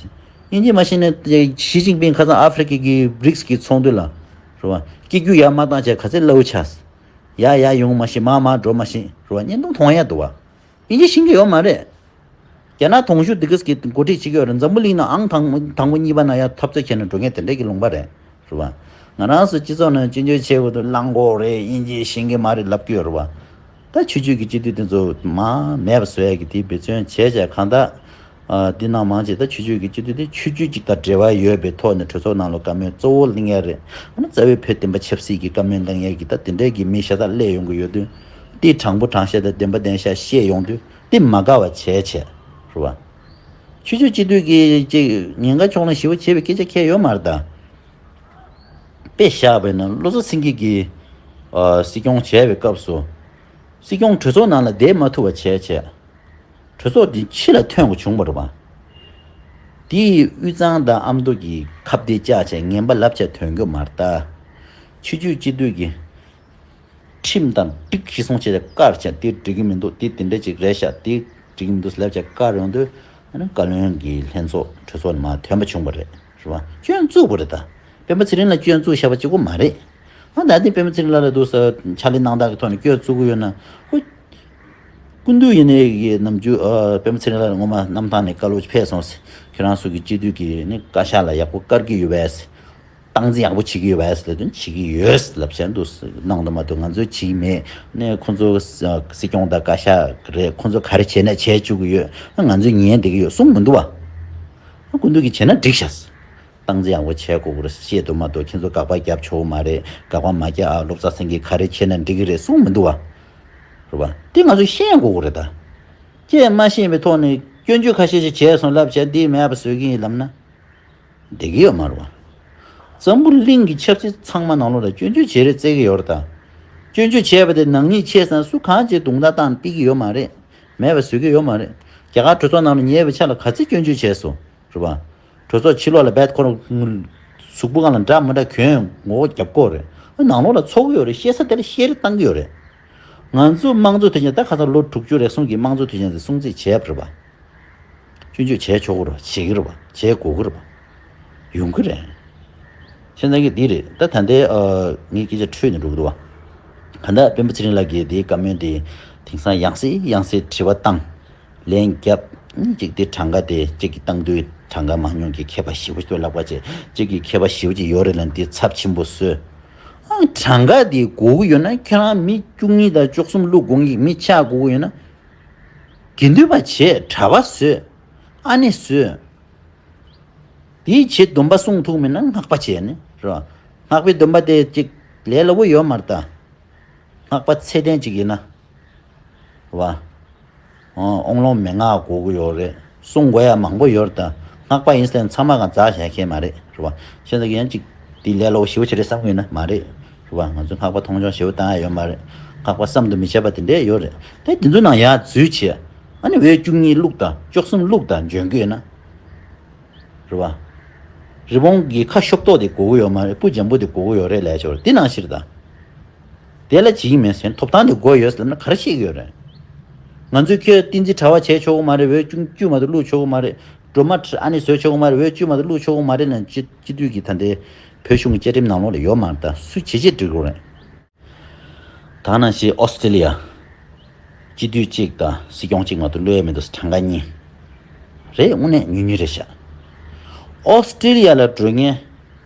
དབྱིན་ཇི་མ་ཤེས་ནས་ཞི་ཅིན་ཕིང་ཁ་སང་ཨ་ཧྥེ་རི་ཁ་གི་བྷི་རིགས་ཀྱི་ཚོགས་འདུ་ལ་རེད་བ། སྐྱེ་རྒྱུ་ཡར་མ་བཏང་བྱས་ག་ཚད་སླ་བོ་ཆགས། ཡར་ཡར་ཡོང་མ་ཤེས། མར་མར་འགྲོ་མ་ཤེས། རེད་བ། བརྙན་ཐུང་མཐོང་ཡ་འདུག་བ། དབྱིན་ཇི་ཤེས་ཀྱི་ཡོད་མ་རེད། རྒྱ་ནག་དོང་ཞུ་འདི་གས་ཀྱི་འགོ་ཁྲིད་བྱེད་ཀྱི་ཡོད་རེད། འཛམ་བུ་གླིང་ནང་ཨང་དང་དང་པོ་གཉིས་པ་ནང་ཡར་འཐབ་རྩོད་བྱས་ནས་འགྲོ་མཁན་དེ་འདྲས་ཀྱི་ལུང་པ་རེད། རེད་བ། ང་རང་ཚོ་སྤྱི་ཚོགས་ནང་སྐྱོན་བརྗོད་བྱེད་དགོས་འདུག་རླངས་འཁོར་རེད། དབྱིན་ཇི་ཤེས་ཀྱི་མ་རེད་ལབ་ཀྱི་ཡོད་རེད་བ། ད་ཆོས་བརྒྱུད་ཀྱི་སྤྱི་འཐུས་དེ་ཚོ་མར་མེད་པ་བཟོ་ཡ་གི་དེའི་འབད་བརྩོན་བྱས་བྱས་གང་ལྟར། ཨ་འདི་ནང་མང་ཆེ་ད་ཆོས་བརྒྱུད་ཀྱི་སྤྱི་འཐུས་དེ་ཆོས་བརྒྱུད་ཅིག་དང་འབྲེལ་བ་ཡོད་པའི་ཐོག་ནས་གྲོས་ཚོགས་ནང་ལ་བཀའ་མོལ་གཙོ་བོ་གླེང་ཡ་རེད། ཨ་ནི་རྩ་བའི་བོད་བསྟན་པ་ཆབ་སྲིད་ཀྱི་བཀའ་མོལ་གླེང་ཡ་གི་ད་དེ་འདྲའི་གི་མི་ཤ་སྟག་སླེབས་ཡོང་གི་ཡོད་དུས། དེ་དྲང་པོ་དྲང་བཞག་དང་བདེན་པ་བདེན་བཞག་བཤད་ཡོང་དུས་དེ་མ་དགའ་བ་བྱས་བྱས། རེད་བ། ཆོས་བརྒྱུད་སྤྱི་འཐུས་ཀྱི་ཅིག་ཉེན་ཁ་ཕྱོགས་ལེན་ཞེ་པོ་བྱེད་པའི་སྐད་ཆ་གང་ཡང་ཡོད་མ་རེད་ད། དཔེ་བཞག་པ་ཡིན་ན་བློ་བཟང་སེང་གེ་གིས་ཨ་སྲིད་སྐྱོང་བྱས་པའི་སྐབས་སུ། སྲིད་སྐྱོང་གྲོས་ཚོགས་ནང་ལ་བསྡད་མ་ཐུབ་པ་བྱས་བྱས། གྲོས་ཚོགས་འདི་ཕྱི་ལ་ཐོན་དགོས་བྱུང་བ་རེད་བ། དེའི་དབུས་གཙང་དང་ཨ་མདོ་གི་ཁ་བརྡ་བཅག་བྱས་ངན་པ་ལབ་བྱས་ཐོན་རྒྱུ་མ་རེད་ད། ཆོས་བརྒྱུད་སྤྱི་འཐུས་ཀྱི་ཁྲིམས་དང་འགྲིག་གཞི་བཟུང་བྱས་ཏེ་བཀར་བྱས་དེ་འགྲིག་གི་མི་འདུག་དེ་དེ་འདྲ་ཅིག་རེད་ཤག་དེ་འགྲིག་གི་མི་འདུག་ལབ་བྱས་བཀར་ཡོང་དུས། ཨ་ནི་བཀའ་བློན་གྱི་ལྷན་ཚོགས་གྲོས་ཚོགས་ནས་མར་ཐོན་པ་བྱུང་བ་རེད། རེད་བ། སྐྱོན་བཙུགས་པ་རེད་ད། སྤེན་པ་ཚེ་རིང་ལ་སྐྱོན་བཙུགས་བཞག་པ་གཅིག་པོ་མ་རེད། ཨ་ད་ནི་སྤེན་པ་ཚེ་རིང་ལགས་ལ་འདུག་ས་ཕྱག་ལས་གནང་སྟངས་ཀྱི་ཐོག་ནས་སྐྱོན་བཙུགས་ཀྱི་ཡོད་ན། ཧོ། སྐུ་མདུན་ཡིན་ནའི་གི་ནམ་རྒྱུན་ཨ་སྤེན་པ་ཚེ་རིང་ལགས་ལ་སྔོན་མ་གནམ་ཐང་ནས་བཀའ་སློབ་ཕེབས་སོང་ཟེར། ཁྱེད་རང་ཚོ་གི་སྤྱི་འཐུས་ཀྱི་ནི་བཀའ་ཤག་ལ་ཡག་པོ་བཀར་གྱི་ཡོད་པས། སྟངས་འཛིན་ཡག་པོ་བྱེད་ཀྱི་ཡོད་པས་ལབ་དུས་བྱེད་ཀྱི་ཡོད་ལབ་བྱས་འདུག་གནང་དུ་མ་གཏོགས་ང་ཚོས་བྱེད་ཀྱི་མེད། ནས་ཁོང་ཚོ་སྲིད་སྐྱོང་དང་བཀའ་ཤག་རེད། ཁོང་ཚོ་ག་རེ་བྱས་ན་བྱས་བཅུག་གི་ཡོད། ང་ཚོས་ཉན་བསྡད་ཀྱི་ཡོད་གསུངས་མི་འདུག་བ། སྐུ་མདུན་གྱིས་བྱས་ན་འགྲིག་ཤག་སྟངས་འཛིན་ཡག་པོ་བྱས་དགོས་ཀྱི་རེད་བཤད་དུ་མ་གཏོགས་ཁྱེད་ཚོ་དགག་པ་རྒྱབ་ཆོག་གི་མ་རེད། དགག་པ་མ་རྒྱབ་ཨ། བློ་བཟང་སེང་གེས་ག་རེ་བྱས་ན་འགྲིག་གི་རེད་གསུངས་མི་འདུག་བ། རེད་བ། དེ་ང་ཚོས་ཤེས་དགོས་ཀྱི་རེད་ད། ཁྱེད་མ་ཤེས་པའི་ཐོག་ནས་སྐྱོན་བརྗོད་ཁ་ཤས་ཤིག་བྱས་སོང་ལབ་བྱས་འདི་མེད་པ་བཟོ་གི་ཡིན་ལབ་ན། བསྡད་ཀྱི་ཡོད་མ་རེད་བ། འཛམ་བུ་གླིང་གི་ཆབ་སྲིད་ཚང་མ་ནང་ལོགས་ལ་སྐྱོན་བརྗོད་བྱེད་རེས་བཙལ་གྱི་ཡོད་རེད་ད། སྐྱོན་བརྗོད་བྱས་པ་དེ་ནག་ཉེས་ཆེ་སང་སུ་གང་ཅིག་རྡུང་རྡེག་བཏང་སྟེར་གྱི་ཡོད་མ་རེད། མེད་པ་བཟོ་གི་ཡོད་མ་རེད། རྒྱ་གར་གྲོས་ཚོགས་ནང་ལ་ཉེ་བའི་ཆར་ལ་ག་ཚོད་སྐྱོན་བརྗོད་བྱས་སོང་། རེད་བ། གྲོས་ཚོགས་ཕྱི་ལོགས་ལ་རྦད་ཁོ་རང་གཟུགས་པོ་སྒང་ལ་འདྲ་མི་འདྲ་གྱོན་ངོ་རྒོལ་རྒྱབ་ཀྱི་ཡོད་རེད། ནང་ལོགས་ལ་ཚོགས་ཀྱི་ཡོད་རེད། བཤད་ས་དེ་ལ་བཤད་རེས་བཏང་གི་ཡོད་རེད། ང་ཚོ་དམངས་གཙོ་དོན་ཆེན་ད་ཁ་སང་ལོ་དྲུག་ཅུ་རེ་ཟུང་གི་དམངས་གཙོ་དོན་ཆེན་དེ་སྲུང་བརྩི་བྱས་པ་རེད་བ། སྐྱོན་བརྗོད་བྱས་ཆོག་གི་རེད་བ། བྱེད་ཀྱི་རེད་བ། བྱེད་དགོས་ཀྱི་རེད་བ། ཡོང་གི་རེད། བྱས་ཙང་གི་འདི་རེད་ད། ད་ལྟའི་ཨ་ངའི་སྐད་ཆ་འཕྲོས་ནས་འགྲོ་གི་འདུག་བ། གང་ལྟར་སྤེན་པ་ཚེ་རིང་ལགས་ཀྱིས་འདིའི་བཀའ་མོལ་འདི་དེང་སང་ཡང་སེ་ཡང་སེ་དྲི་བ་བཏང་། ལན་བརྒྱབ། གཅིག་དེ་གྲངས་ཀ་དེ་གཅིག་གིས་བཏང་དུས་གྲངས་ཀ་མང་ཉུང་གི་ཁྱད་པར་ཞེ་པོ་ཅིག་ལབ་པ་བྱས། གཅིག་གིས་ཁྱད་པར་ཞེ་པོ་ཅིག་ཡོད་རེད་ལབ་འདི་ཚབས་ཆེན་པོ་བཟོས། ཨང་གྲངས་ཀ་དེ་དགོས་ཀྱི་ཡོད་ན་ཁྱེད་རང་མི་བཅུ་གཉིས་དང་བཅུ་གསུམ་བླུག་དགོས་ཀྱི། མི་ཆགས་དགོས་ཀྱི་ཡོད་ན། དགེ་འདུན་པ་བྱས། གྲྭ་པ་བཟོས། ཨ་ནེ་བཟོས། དེའི་ཆེད་སྡོམ་པ་སྲུང་ཐུབ་མིན་ན་སྔགས་པ་བྱས་ནས་རེད་བ། སྔགས་པའི་སྡོམ་པ་དེ་གཅིག་ལས་སླ་པོ་ཡོད་མ་རེད་ད། སྔགས་པ་ཚད་ལྡན་གཅིག་ཡིན་ན། རེད་བ། ཨོང་ལོང་མན་ངག་དགོས་ཀྱི་ཡོད་རེད། སྲུང་དགོས་ཡ་མང་པོ་ཡོད་རེད་ད། སྔགས་པ་ཡིན་ཟེར་ཚང་མ་གང་འཛག་བྱས་མཁན་མ་རེད། རེད་བ། བྱས་ཙང་ཡང་གཅིག་དེ་ལས་སླ་པོ་ཞེ་པོ་ཅིག་རེད་བསམ་གྱི་ཡོད་ན་མ་རེད། རེད་བ། ང་ཚོ་སྔགས་པ་མཐོང་ཆུང་ཞེ་པོ་བཏང་ཡ་ཡོད་མ་རེད། སྔགས་པ་བསམ་དུ་མི་ཁྱབ་པ་དེ་འདྲས་ཡོད་རེད། དེ་དེ་ཚོ་ནང་ཡར་འཛུལ་བྱས། ཨ་ནི་འོས་བཅུ་གཉིས་བླུག་དང་བཅུ་གསུམ་བླུག་དང་འཇོན་གྱི་ཡོད་ན། རེད་བ། རི་བོང་གི་ཁ་ཤོབ་ཏོག་དེ་དགོས་ཀྱི་ཡོད་མ་རེད། སྤུ་འཇམ་པོ་དེ་དགོས་ཀྱི་ཡོད་རེད་ལབ་ཡ་ཅིག་ཡོད་རེད། དེ་ནང་བཞིན་རེད་ད། དེ་ལ་བྱེད་ཀྱི་མེད་ཟེར། ཐོབ་ཐང་དེ་དགོས་ཡོད་ཟེར་ན་ག་རེ་བཤད་ཀྱི་ཡོད་རེད། ང་ཚོས་ཁྱོད་བསྟན་འཛིན་གྲྭ་པ་བྱས་ཆོག་གི་མ་རེད། འོས་བཅུ་བཅུ་མ་གཏོགས་བླུག་ཆོག་གི་མ་རེད། སྒྲོལ་མ་ཁྲི་ཨ་ནེ་བཟོས་ཆོག་གི་མ་རེད། འོས་བཅུ་མ་གཏོགས་བླུག་ཆོག་གི་མ་རེད་ལབ་སྤྱི་སྤྱི་འཐུས་ཀྱི་ད་ལྟའི་བོད་གཞུང་གི་བཅའ་ཁྲིམས་ནང་ལོགས་ལ་ཡོད་མ་རེད་ད། སུ་བྱེད་བྱེད་འགྲིག་གི་རེད། ད་ནང་བཞིན་ཨོ་སི་ཀྲི་ལི་ཡ། སྤྱི་འཐུས་གཅིག་དང་སྲིད་སྐྱོང་གཅིག་མ་གཏོགས་བླུག་ཡ་མི་འདུག་གྲངས་ཀ་གཉིས། རེད། དངོས་གནས་ཉུང་ཉུང་རེད་ཤག་ཨོ་སི་ཀྲི་ལི་ཡ་ལ་འགྲོ་མཁན།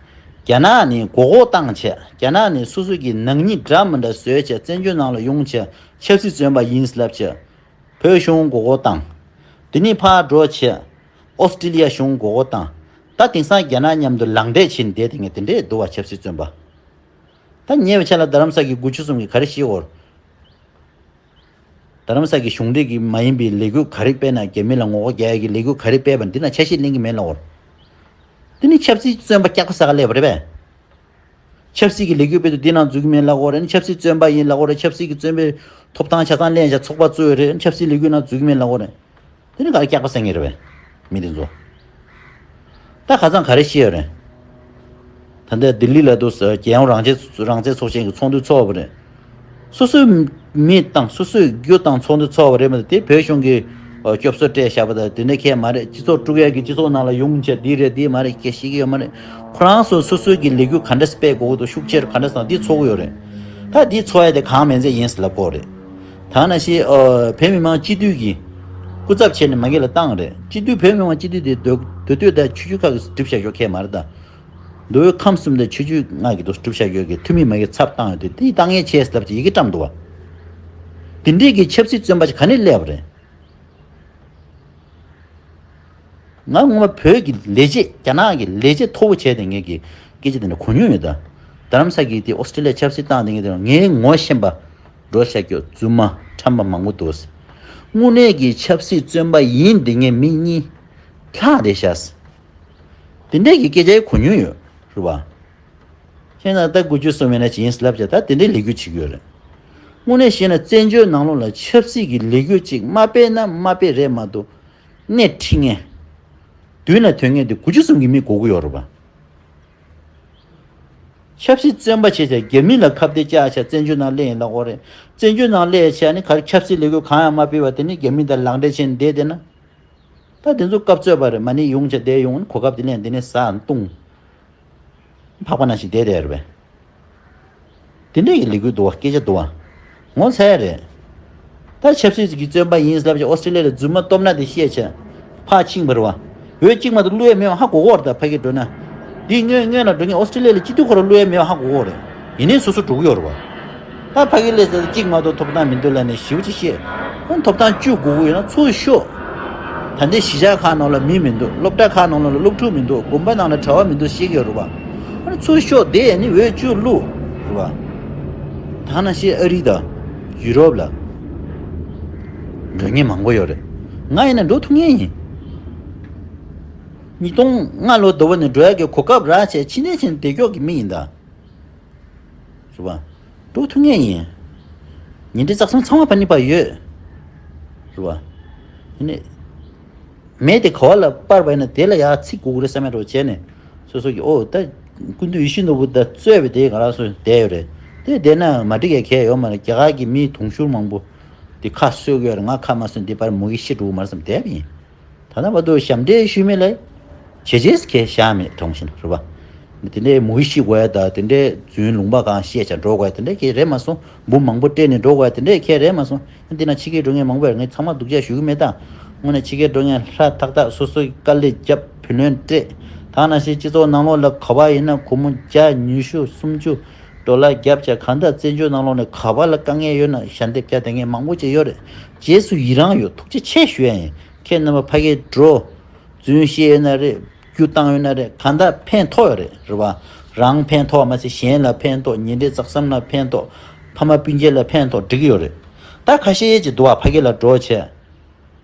རྒྱ་ནག་ནས་མགོ་སྐོར་བཏང་བྱས། རྒྱ་ནག་ནས་སོ་སོ་གི་ནག་ཉེས་འདྲ་མི་འདྲ་བཟོས་བྱས་བཙན་བྱོལ་ནང་ལ་ཡོང་བྱས་ཆབ་སྲིད་བཙོན་པ་ཡིན་ལབ་བྱས། བོད་གཞུང་མགོ་སྐོར་བཏང་། དེ་ནས་ཕར་འགྲོ་བྱས་ཨོ་སི་ཀྲི་ལི་ཡ་གཞུང་མགོ་སྐོར་བཏང་། ད་དེང་སང་རྒྱ་ནག་མཉམ་དུ་ལག་འབྲེལ་བྱས་ནས་བསྡད་དེ་ངས་དེ་འདྲས་འདུག་བ། ཆབ་སྲིད་བཙོན་པ། ད་ཉེ་བའི་ཆར་ལ་རྡ་རམ་ས་གི་དགུ་བཅུ་གསུམ་གྱིས་ག་རེ་བཤད་ཡོད། རྡ་རམ་ས་གི་གཞུང་འབྲེལ་གྱི་མ་ཡིན་པའི་ལས་འགུལ་ག་རེ་སྤེལ་ན། རྒྱ་མི་ལ་ངོ་རྒོལ་རྒྱག་ཡ་གི་ལས་འགུལ་ག་རེ་སྤེལ་བ་འདི་ན་ཆ་ཤས་ལེན་གྱི་མེད་ལབ་ཡོད། འདི་ནི་ཆབ་སྲིད་བཙོན་པ་སྐྱག་པ་ཟ་ག་སླེབས་པ་རེད་པས། ཆབ་སྲིད་ཀྱི་ལས་འགུལ་སྤེལ་དུས་འདི་ནང་འཛུལ་གྱི་མེད་ལབ་ཡོད་རེད། ཆབ་སྲིད་བཙོན་པ་ཡིན་ལབ་ཡོད་རེད། ཆབ་སྲིད་ཀྱི་བཙོན་པའི་ཐོབ་ཐང་ཆ་ཚང་ལེན་བྱས་ཚོགས་པ་བཙུགས་ཡོད་རེད། ཆབ་སྲིད་ལས་འགུལ་ནང་འཛུལ་གྱི་མེད་ལབ་ཡོད་རེད། དེ་ནི་ག་རེ་སྐྱག་པ་ཟ་མཁན་རེད་པས། མི་དེ་ཚོ། ད་ཁ་སང་ག་རེ་བཤད་ཡོད་རེད། ད་ལྟ་ལྡི་ལི་ལ་འདུག་ཟེར་རྒྱལ་ཡོངས་རང་བཙན་རང་བཙན་ཚོགས་ཆེན་གྱི་ཚོགས་འདུ་ཚོགས་པ་རེད། སོ་སོའི་མི་དང་སོ་སོའི་རྒྱུ་དང་ཚོགས་འདུ་ཚོགས་པ་རེད་མ་གཏོགས་དེ་བོད་གཞུང་གིས་སྐྱོབ་གསོ་སྤྲད་བཞག་པ་དང་དེ་འདྲ་གང་ཡང་མ་རེད། སྤྱི་ཚོགས་དཀྲུག་ཡག་གི་སྤྱི་ཚོགས་ནང་ལ་ཡོང་བྱས་འདི་རེད་འདི་མ་རེད་སྐད་ཤེས་ཀྱི་ཡོད་མ་རེད། ཁོ་རང་ཚོ་སོ་སོའི་གི་ལས་འགུལ་ག་འདྲ་སྤེལ་དགོས་འདུག་ཤུགས་ཆེར་ག་འདྲ་སང་འདི་ཚོགས་ཀྱི་ཡོད་རེད། ད་འདི་ཚོགས་ཡ་དེ་གང་མིན་ཚད་ཡིན་ཟེར་ལབ་ཀྱི་ཡོད་རེད། ད་ནང་བཞིན་ཨ་བོད་མི་མང་སྤྱི་འཐུས་ཀྱི་སྐུ་ཚབ་བྱས་ནས་མ་གི་ལ་བཏང་རེད། སྤྱི་འཐུས་བོད་མི་མང་སྤྱི་འཐུས་དེ་མདོ་མདོ་སྟོད་དང་ཆུ་བཞི་ཁ་གི་སྒྲུབ་བྱ་ཞོག་ཁས་མ་རེད་ད། མདོ་དབུས་ཁམས་གསུམ་དང་ཆུ་བཞི་ལྔ་གི་དུ་སྒྲུབ་བྱ་ཞོག་གི་འཐུས་མི་མ་གི་ཚབ་བཏང་ཡོད་དེ་དེ་བཏང་ཡས་བྱས་ལབ་ཀྱི་ཡི་གེ་བཀྲམ་འདུག་བ། དེ་འདྲས་ཀྱི་ཆབ་སྲིད་བཙོན་པ་ཞིག་ག་ནས་སླེབས་པ་རེད། ང་ངོ་མ་བོད་ཀྱི་ལས་བྱེད་རྒྱ་ནག་གི་ལས་བྱེད་མཐོ་པོ་བྱས་ཏེ་ངེད་ཀྱི་སྐད་ཆ་དེ་འདྲ་གོ་མྱོང་ཡོད་ད། རྡ་རམ་ས་གི་དེ་ཨོ་སི་ཀྲི་ལི་ཡ་ཆབ་སྲིད་བཏང་དེ་ངེད་དེ་ངའི་ངོ་ཤེས་པ་འགྲོ་ཤ་སྐྱོ་རྫུན་མ་ཁྲམ་པ་མང་པོ་འདུག་ཟེར། དངོས་གནས་ཀྱི་ཆབ་སྲིད་བཙོན་པ་ཡིན་དེ་ངས་མི་གཉིས་ལྷག་བསྡད་ཤག་ཟེར། དེ་འདྲས་ཀྱི་སྐད་ཆ་གོ་མྱོང་ཡོད་རེད་བ། ཁྱེད་རང་ད་དགུ་བཅུ་སོ་མེད་ན་ཇི་ཡིན་ལབ་བྱས་ད་དེ་འདྲའི་ལས་འགུལ་བྱེད་ཀྱི་ཡོད་རེད། དངོས་གནས་བཤད་ན་བཙན་བྱོལ་ནང་ལོགས་ལ་ཆབ་སྲིད་ཀྱི་ལས་འགུལ་ཅིག་མ་སྤེལ་ན་མ་སྤེལ་རེད་མ་གཏོགས་སྣེ་ཁྲིད་མཁན། མདུན་ལ་ཐོན་མཁན་དེ་དགུ་བཅུ་གསུམ་གྱི་མི་དགོས་ཀྱི་ཡོད་རེད་པ། ཆབ་སྲིད་བཙོན་པ་བྱས་བྱས་རྒྱ་མི་ལ་ཁ་གཏད་བཅག་བྱས་བཙན་བྱོལ་ནང་སླེབས་ཡིན་ལབ་ཀྱི་ཡོད་རེད། བཙན་བྱོལ་ནང་སླེབས་བྱས་ནི་ག་རེ་ཆབ་སྲིད་ལས་འགུལ་གང་ཡང་མ་སྤེལ་བ་དེ་ནི་རྒྱ་མི་དང་ལག་འབྲེལ་བྱས་ནས་བསྡད་བསྡད་ན། ད་དེ་ཚོ་སྐབས་རྩོད་པ་རེད། མ་ཎི་ཡོང་བྱས་བསྡད་ཡོང་ནི་གོ་སྐབས་དེ་ལེན་དེ་ནས་ཟ་བཏུང་། འཕགས་པ་ནང་བཞིན་བསྡད་བསྡད་རེད་པས། དེ་འདྲ་ཡི་ལས་འགུལ་འདུག་བ། སྐད་ཆ་འདུག་བ། ངོ་ཚ་ཡ་རེད། ད་ཆབ་སྲིད་ཀྱི་བཙོན་པ་ཡིན་ལབ་བྱས་ཨོ་སི་ཀྲི་ལི་ཡ་ལ་རྫུན་མ་སྟོབས་ན་དེ་བཤད་བྱས། ཕར་ཕྱིན་པ་རེད་བ། འོས་གཅིག་མ་གཏོགས་བླུག་ཡ་མེད་པ་ཧ་གོ་གོ་རེད་ད་ཕ་གི་འགྲོ་ན། འདི་སྔོན་སྔོན་ལ་འགྲོ་མཁན་ཨོ་སི་ཀྲི་ལི་ཡ་ལ་སྤྱི་འཐུས་ཁོ་རང་བླུག་ཡ་མེད་པ་ཧ་གོ་གོ་རེད། ཡིན་ནའི་སོ་སོ་འགྲོ་གི་ཡོད་རེད་བ། ད་ཕ་གི་ལས་ཟེར་གཅིག་མ་གཏོགས་ཐོབ་ཐང་མི་འདུག་ལབ་ནས་ཞེ་པོ་ཅིག་བཤད། ཁོང་ཐོབ་ཐང་བཅུ་དགོས་ཀྱི་ཡོད་ན་ཚུར་ཤོག་ད་ལྟའི་གཞིས་ཆགས་ཁག་ནང་ལ་མི་མི་འདུག་སློབ་གྲྭ་ཁག་ནང་ལ་སློབ་ཕྲུག་མི་འདུག་དགོན་པ་ནང་ལ་གྲྭ་བ་མི་འདུག་བཤད་ཀྱི་ཡོད་རེད་བ། ཨ་ནི་ཚུར་ཤོག་དེ་ཡ་ནི་འོས་བཅུ་བླུག་རེད་བ། ད་ནང་བཞིན་ཨ་རི་དང་ཡུ་རོབ་ལ་འགྲོ་མཁན་མང་པོ་ཡོད་རེད། ང་ཡིན་ན་འགྲོ་ཐུབ་མཁན་ཡིན། ཉིས་སྟོང་ལྔ་ལོ་དུ་བ་ནས་འགྲོ་ཡག་གི་གོ་སྐབས་རག་བྱས་ཕྱི་ནས་ཕྱིན་བསྡད་ཀྱོག་གི་མི་ཡིན་ད། རེད་བ། འགྲོ་ཐུབ་མཁན་ཡིན། ཉིན་རེ་རྩ་གསུམ་ཚང་མ་ཕ་ནི་ཕ་ཡོད། རེད་བ། ཡིན་ནི། མེ་དེ་ག་བ་ལ་སྤར་བ་ཡིན་ན་དེ་ལ་ཡར་ཚིག་དགོས་ཀྱི་རེད་བསམ་ཡ་འདྲ་བོ་བྱས་ནས། སོ་སོ་གི་ཨོ་ད། སྐུ་མདུན་ཡིད་བཞིན་ནོར་བུ་ད་གཙོས་པའི་དེ་ག་རང་སོ་བསྡད་ཡོད་རེད། དེ་བསྡད་ན་མ་འགྲིག་ཡ་གལ་ཡོད་མ་རེད། རྒྱ་གར་གྱི་མི་དུང་ཕྱུར་མང་པོ། དེ་ཁ་གསོས་ཀྱི་ཡོད་རེད། ང་ཁ་མ་གསོས་འདི་པར་མོ་ཡིས་ཤི་འགྲོ་གི་མ་རེད་བསམ་བསྡད་པ་ཡིན། ད་ལྟ་བར་དུ་ཞབས་འདྲེན་ཞུས་མེད་ལ། བྱས་རྗེས་ཁས་བཞག་མེད་མཐོང་བཞིན་རེད་པ། དེ་འདྲའི་མུ་གེ་ཤི་དགོས་ཡ་དང་དེ་འདྲའི་རྫུན་ལུང་པ་གང་བཤད་ཀྱང་འགྲོ་དགོས་ཡ་དེ་འདྲའི་ཁྱེད་རེད་མ་སོང་། འབུ་མང་པོ་སྤྲད་ནས་འགྲོ་དགོས་ཡ་དེ་འདྲའི་ཁྱེད་རེད་མ་སོང་། འདི་ན་ཕྱི་རྒྱལ་འགྲོ་མཁན་མང་པོ་ཡོད། ངས་ཚང་མ་སྡུག་ཅག་ཞུ་གི་མེད་ད། དངོས་གནས་ཕྱི་རྒྱལ་འགྲོ་མཁན་ཧྲ་ཐག་ཐག་སོ་སོའི་དཀའ་ལས་བརྒྱབ་བུ་ལོན་སྤྲད། ད་ནང་བཞིན་སྤྱི་ཚོགས་ནང་ལོགས་ལ་ག་པར་ཡིན་ན་སྒོར་མོ་བརྒྱ་ཉི་ཤུ་སུམ་ཅུ་ཌོ་ལར་བརྒྱབ་བྱས་གང་ལྟར་བཙན་བྱོལ་ནང་ལོགས་ནས་ག་པར་ལ་དཀའ་ངལ་ཡོད་ན་ཞལ་འདེབས་རྒྱག་བསྡད་མཁན་མང་པོ་ཅིག་ཡོད་རེད། རྗེས་སུ་ཡི་རང་ཡོད། ཐུགས་རྗེ་ཆེ་ཞུ་ཡ་ཡིན། ཁྱེད་རྣམ་པ་ཕ་གིར་འགྲོ། རྫུན་བཤད་ཡོད་ན་རེད། རྒྱུ་བཏང་ཡོད་ན་རེད། གང་ལྟར་ཕན་ཐོགས་ཡོད་རེད། རེད་བ། རང་ཕན་ཐོགས་མ་ཟད་གཞན་ལ་ཕན་ཐོགས། ཉེ་འབྲེལ་ལྕགས་ཟམ་ལ་ཕན་ཐོགས། ཕ་མ་སྤུན་མཆེད་ལ་ཕན་ཐོགས་འགྲིག་གི་ཡོད་རེད། ད་ཁ་ཤས་ཅིག་འདུག་བ། ཕ་གི་ལ་འགྲོ་བྱས།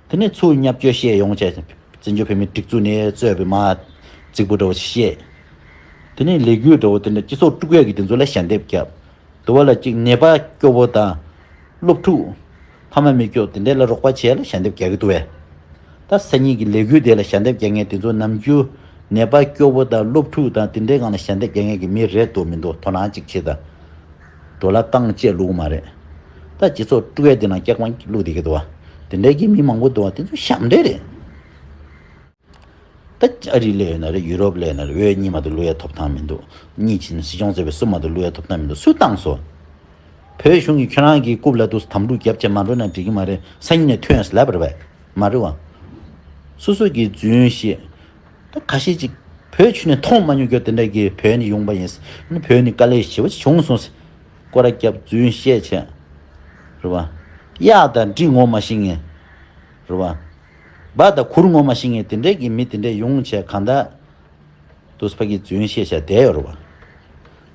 དེ་ནས་ཚུར་བརྙས་བཅོས་བཤད་ཡོང་བྱས། བཙན་བྱོལ་བོད་མིའི་སྒྲིག་འཛུགས་ནས་གཙོས་པའི་མ་རྫིག་པོ་འདྲ་བོ་ཞིག་བཤད། དེ་ནས་ལས་འགུལ་འདྲ་བོ་དེ་འདྲ་སྤྱི་ཚོགས་དཀྲུག་ཡག་གི་དེ་ཚོ་ལ་ཞལ་འདེབས་བརྒྱབ། དུ་བ་ལ་གཅིག་ནད་པ་སྐྱོ་བོ་དང་། སློབ་ཕྲུག་ཕ་མ་མི་སྐྱོ་དེ་འདྲས་ལ་རོགས་པ་བྱས་ལ་ཞལ་འདེབས་རྒྱག་གི་འདུག་བས། ད་སང་ཉིན་གྱི་ལས་འགུལ་དེ་ལ་ཞལ་འདེབས་རྒྱག་མཁན་དེ་ཚོ་ནམ་རྒྱུན་ནད་པ་སྐྱོ་བོ་དང་སློབ་ཕྲུག་དང་དེ་འདྲའི་སྒང་ལ་ཞལ་འདེབས་རྒྱག་མཁན་གྱི་མི་རེད་འདུག་མི་འདུག་དོ་སྣང་གཅིག་བྱེད་དང་། ཌོ་ལར་སྟངས་བཅས་བླུགས་མ་རེད། ད་སྤྱི་ཚོགས་དཀྲུག་ཡས་དེ་ནང་སྐྱག་པ་བླུགས་བསྡད་ཀྱི་འདུག་བ། དེ་འདྲའི་གི་མི་མང་པོ་འདུག་བ། དེ་ཚོ་ཞབས་འདྲེན་རེད། ད་ཨ་རི་སླེབས་ཡོད་ན་རེད། ཡུ་རོབ་སླེབས་ན་རེད། འོས་གཉིས་མ་གཏོགས་བླུག་ཡ་ཐོབ་ཐང་མི་འདུག་གཉིས་ཕྱིན་སྲིད་སྐྱོང་བཙལ་བའི་གསུམ་མ་གཏོགས་བླུག་ཡ་ཐོབ་ཐང་མི་འདུག་སུས་བཏང་སོང་། བོད་གཞུང་གིས་ཁྱོད་རང་གི་རྐུབ་ལ་ཏོག་ཙམ་དམ་ཕྲུག་རྒྱབ་བྱས་མ་འགྲོ་ན་འགྲིག་གི་མ་རེད། སང་ཉིན་ནས་ཐོན་ཟེར་ལབ་པ་རེད་པས། མ་རེད་བ། སོ་སོ་གིས་རྫུན་བཤད། ད་ཁ་ཤས་ཅིག་ བོད་ཆུ་ནས་མཐོང་མ་མྱོང་རྒྱུ་དེ་འདྲ་གི་བོད་ནས་ཡོང་པ་ཡིན། ཨ་ནི་བོད་ནས་དཀའ་ལས་ཞེ་པོ་ཅིག་བྱུང་སོང་ཟེར། སྐོར་ར་བརྒྱབ་རྫུན་བཤད་བྱས། རེད་བ། གཡག་དང་འབྲི་ངོ་མ་ཤེས་མཁན། རེད་བ། སྦྲ་དང་གུར་ངོ་མ་ཤེས་མཁན་དེ་འདྲས་ཀྱི་མི་དེ་འདྲས་ཡོང་བྱས་གང་ལྟར། དུས་ཕ་གི་རྫུན་བཤད་བྱས་བསྡད་ཡོད་རེད་བ།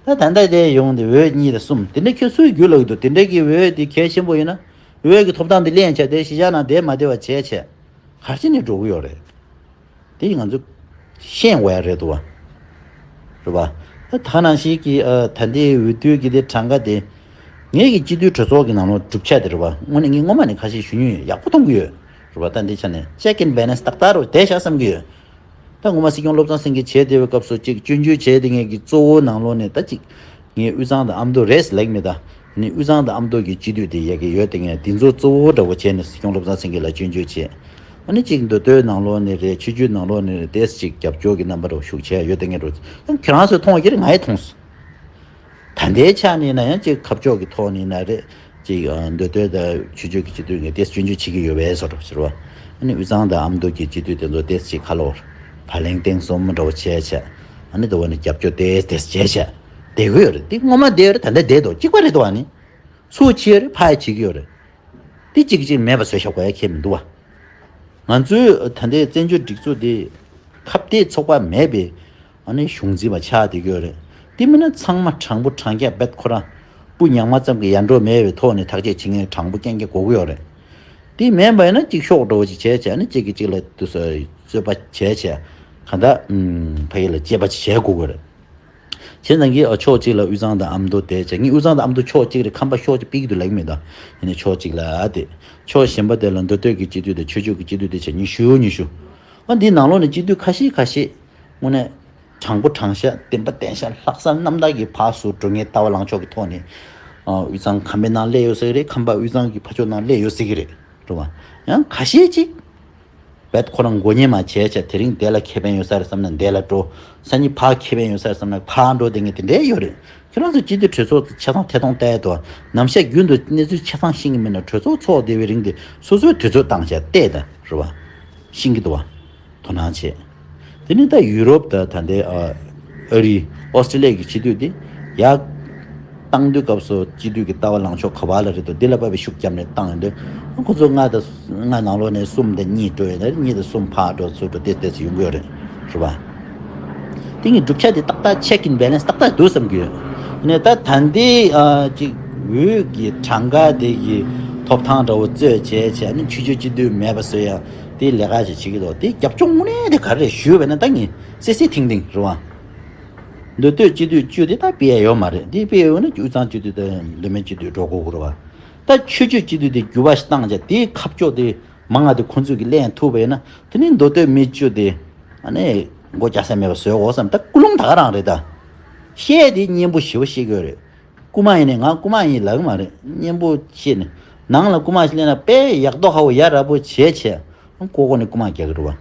ད་ད་ལྟ་དེ་ཡོང་དེ་འོས་གཉིས་དང་གསུམ་དེ་འདྲས་ཁྱོད་སུའི་རྒྱུད་ལ་གི་འདུག་དེ་འདྲས་ཀྱི་འོས་དེ་གལ་ཆེན་པོ་ཡིན་ན། འོས་ཀྱི་ཐོབ་ཐང་དེ་ལེན་བྱས་དེ་གཞིས་ཆགས་ནང་བསྡད་མ་བསྡད་པ་བྱས་བྱས། ག་རེ་བྱས་ནས་འགྲོ་གི་ཡོད་རེད། དེ་ང་ཚོ་ཤེས་དགོས་ཡ་རེད་འདུག་བ། རེད་བ། ད་ད་ནང་བཞིན་གྱི་ཨ། ད་ལྟའི་འོས་བསྡུ་གི་དེ་གྲངས་ཀ་དེ། ངེད་ཀྱི་སྤྱི་འཐུས་གྲོས་ཚོགས་ཀྱི་ནང་ལོགས་གྲུབ་ཆ་དེ་རེད་བ། དངོས་གནས་ངས་སྔོན་མ་ནས་ཁ་ཤས་ཞུ་མྱོང་ཡོད། ཡག་པོ་མཐོང་གི་ཡོད། རེད་བ། ད་འདི་ཆ་ནས་check and balance ཏག་ཏག་རུ་བསྡད་བཞག་བསམ་གྱི་ཡོད། ད་ངོ་མ་སྲིད་སྐྱོང་བློ་བཟང་སེང་གེ་བྱས་བསྡད་པའི་སྐབས་སུ་གཅིག་སྐྱོན་བརྗོད་བྱས་བསྡད་མཁན་གྱི་གཙོ་བོ་ནང་ལོགས་ནས་ད་གཅིག་ངས་དབུས་གཙང་དང་ཨ་མདོ་རེད་ཟེར་ལབ་མེད་ད། ནི་དབུས་གཙང་དང་ཨ་མདོ་གི་སྤྱི་འཐུས་དེ་ཡ་གི་ཡོད་དེ་ངས་དེ་ཚོ་གཙོ་བོ་འདྲ་བོ་བྱས་ནས་སྲིད་སྐྱོང་བློ་བཟང་སེང་གེ་ལ་སྐྱོན་བརྗོད་བྱས། ཨ་ནི་གཅིག་མདོ་སྟོད་ནང་ལོགས་ནས་རེད། ཆོས་བརྒྱུད་ནང་ལོགས་ནས་རེད། ཏེས་གཅིག་རྒྱབ་སྐྱོར་གྱི་རྣམ་པ་འདྲ་བོ་ཤུགས་ཆེ་ཡོད་དེ་ངས་འགྲོ། ཁྱེད་རང་ཚོས་མཐོང་བ་གི་རེད། ང་ཡི་མཐོང་སོང་། ད་ལྟའི་ཆ་ནས་ན་ཡང་གཅིག་ཁ་ཕྱོགས་ཀྱི་ཐོག་ནས་ན་རེད། གཅིག་མདོ་སྟོད་དང་ཆོས་བརྒྱུད་ཀྱི་སྤྱི་འཐུས་ངས་ཏེས་སྐྱོན་བརྗོད་བྱེད་ཀྱི་ཡོད་པའི་བཟོ་འདྲ་བོ་ཟེར་བ། ཨ་ནི་དབུས་གཙང་དང་ཨ་མདོ་གི་སྤྱི་འཐུས་དེ་ཚོ་ཏེས་གཅིག་ཁ་ལོར་བར་ལེང་སྟེང་གསུམ་འདྲ་བོ་བྱས་བྱས། ཨ་ནི་དེ་བ་ནི་རྒྱབ་སྐྱོར་ཏེས་ཏེས་བྱས་བྱས་བསྡད་ཀྱི་ཡོད་རེད། དེ་སྔོན་མ་བསྡད་ཡོད་རེད། ད་ལྟ་བསྡད་འདུག་གཅིག་པ་རེད་འདུག་ཨ་ནི། སུ་བྱེད་ཡོད་རེད། ཕ་ཡ་བྱེད་ཀྱི་ཡོད་རེད། དེ་གཅིག་གཅིག་མེད་པ་བཟོས་བཞག་དགོས་ཡ་ཁྱད་མི་འདུག་བ། ང་ཚོའི་ད་ལྟའི་བཙན་བྱོལ་སྒྲིག་འཛུགས་དེ་ཁ་གཏད་ཚོགས་པ་མེད་པའི་ཨ་ནི་གཞུང་འཛིན་པ་ཆགས་བསྡད་ཀྱི་ཡོད་རེད། དེ་མིན་ན་ཚང་མ་དྲང་པོ་དྲང་རྐྱང་རྦད་ཁོ་རང་སྤུ་ཉག་མ་ཙམ་གྱི་ཡར་འགྲོ་མེད་པའི་ཐོག་ནས་ཐག་གཅོད་བྱེད་མཁན་དྲང་པོ་རྐྱང་རྐྱང་དགོས་ཀྱི་ཡོད་རེད། དེ་མིན་པ་ཡིན་ན་གཅིག་ཤོག་འགྲོ་བ་ཅིག་བྱས་བྱས་ཨ་ནི་གཅིག་གིས་གཅིག་ལ་དུ་ས་རྩོད་པ་བྱས་བྱས་གང་ལྟར་ཕ་གི་ལ་གཅེས་པ་ཅིག་བྱས་དགོས་ཀྱི་ཡོད་རེད། བྱས་ཙང་གི་ཨ་ཕྱོགས་གཅིག་ལ་དབུས་གཙང་དང་ཨ་མདོ་བསྡད་བྱས། ངས་དབུས་གཙང་དང་ཨ་མདོ་ཕྱོགས་གཅིག་རེད། ཁམས་པ་ཕྱོགས་གཅིག་ཕུད་ཀྱི་འདུག་ལབ་ཀྱི་མེད་ད། ཡིན་ནའི་ཕྱོགས་གཅིག་ལ་ཨ་དེ། ཕྱོགས་གཞན་པ་དེ་ལ་མདོ་སྟོད་ཀྱི་སྤྱི་འཐུས་དང་ཆོས་བརྒྱུད་ཀྱི་སྤྱི་འཐུས་དེ་བྱས་ཉི་ཤུ་ཉི་ཤུ། ཨ་འདིའི་ནང་ལོགས་ནས་སྤྱི་འཐུས་ཁ་ཤས་ཁ་ཤས་དངོས་གནས་དྲང་པོ་དྲང་བཞག་བདེན་པ་བདེན་བཞག་ལྷག་བསམ་རྣམ་དག་གིས་ཕར་ཚུར་འགྲོ་མཁན་ལྟ་བ་ལངས་ཕྱོགས་ཀྱི་ཐོག་ནས། ཨ་དབུས་གཙང་ཁམས་པའི་ནང་སླེབས་ཡོད་ཟེར་གྱི་རེད། ཁམས་པ་དབུས་གཙང་གི་ཕར་ཕྱོགས་ནང་སླེབས་ཡོད་ཟེར་གྱི་རེད། རེད་བ། ཡང་ཁ་ཤས་ཅིག་རྦད་ཁོ་རང་མགོ་ཉེས་མ་བྱས་བྱས་དེ་རིང་དེ་ལ་ཁེ་ཕན་ཡོད་ས་རེད་བསམ་ན་དེ་ལ་འགྲོ། སང་ཉིན་ཕར་ཁེ་ཕན་ཡོད་ས་རེད་བསམ་ན་ཕར་འགྲོ་བསྡད་མཁན་དེ་འདྲས་ཡོད་རེད། ཁྱེད་རང་ཚོ་སྤྱི་འཐུས་གྲོས་ཚོགས་ཆ་ཚང་ཐད་གཏོང་བལྟས་དོ། ནམ་ཞག་རྒྱུན་དུ་གནས་ཚུལ་ཆ་ཚང་ཤེས་ཀྱི་མིན་ན་གྲོས་ཚོགས་ཚོགས་བསྡད་པའི་རིང་དེ་སོ་སོའི་དུས་ཚོད་བཏང་བྱས་བལྟས་དང་རེད་བ། ཤེས་ཀྱི་འདུག་བ། དོ་སྣང་བྱེད། དེ་ནི་ད་ཡུ་རོབ་དང་ད་ལྟའི་ཨ་ཨ་རི་ཨོ་སི་ཀྲི་ལི་ཡ་གི་སྤྱི་འཐུས་དེ་ཡག་བཏང་དུས་སྐབས་སུ་སྤྱི་འཐུས་ཀྱི་ལྟ་བ་ལངས་ཕྱོགས་ག་བ་ལ་རེད་འདུག་འདི་ལ་དཔག་པའི་ཤུགས་བརྒྱབ་ནས་བཏང་ཡོང་དུས་ཁོ་ཚོ་ལྔ་དང་ལྔ་ནང་ལོགས་ནས་གསུམ་དང་གཉིས་འགྲོ་ཡོད་ན་གཉིས་དང་གསུམ་ཕར་འགྲོ་ཚུར་འགྲོ་ཏེ་ཏེ་ཚོ་ཡོང་གི་ཡོད་རེད། རེད་བ། དེ་གི་གྲུབ་ཆ་དེ་ཏག་ཏག་ཆེག་ཨིན་བེ་ལན་སི་ཏག་ཏག་འདུག་བསམ་གྱི་ཡོད། ནས་ད་ད་ལྟའི་ཨ་ཅིག་འོས་ཀྱི་གྲངས་ཀ་དེ་གི་ཐོབ་ཐང་འདྲ་བོ་རྩོད་བྱས་བྱས་ནས་ཆོས་བརྒྱུད་སྤྱི་འཐུས་མེད་པ་བཟོ་ཡ་དེ་ལས་ཀ་ཞིག་བྱེད་ཀྱི་འདུག་དེ་རྒྱབ་ལྗོངས་དངོས་གནས་དེ་ག་རེ་རེད་ཞུས་པ་ན་ད་ངས་སི་སི་ཐིང་ཐིང་རེད་བ། མདོ་སྟོད་སྤྱི་འཐུས་བཅུ་དེ་ད་སྤེལ་ཡ་ཡོད་མ་རེད། དེ་སྤེལ་ཡ་ཡོད་ན་དབུས་གཙང་སྤྱི་འཐུས་དང་མདོ་སྨད་སྤྱི་འཐུས་འགྲོ་དགོས་ཀྱི་རེད་བ། ད་ཆོས་བརྒྱུད་སྤྱི་འཐུས་དེ་འགྱུར་བ་ཞིག་བཏང་བྱས་དེའི་ཁ་ཕྱོགས་དེ་མང་བ་དེ་ཁོང་ཚོས་ཀྱི་ལེན་ཐུབ་པ་ཡིན་ན་དེ་ནི་མདོ་སྟོད་མི་བཅུ་དེ་ཨ་ནི་མགོ་རྒྱག་ས་མེད་པ་བཟོས་འོ་བསམ། ད་ཀུན་སློང་ད་ག་རང་རེད་ད། བཤད་དེ་སྙན་པོ་ཞེ་པོ་བཤད་ཀྱི་ཡོད་རེད། རྐུ་མ་ཡིན་ནས་ང་རྐུ་མ་ཡིན་ལབ་ཀྱི་མ་རེད། སྙན་པོ་བཤད་ནས་ནང་ལ་རྐུ་མ་ཞིག་སླེབས་ན་དཔེ་ཡག་མདོག་ཁ་པོ་ཡ་རབས་པོ་བྱས་བྱས་ཀོ་ཀོ་ནས་རྐུ་མ་རྒྱག་གི་རེད་བ།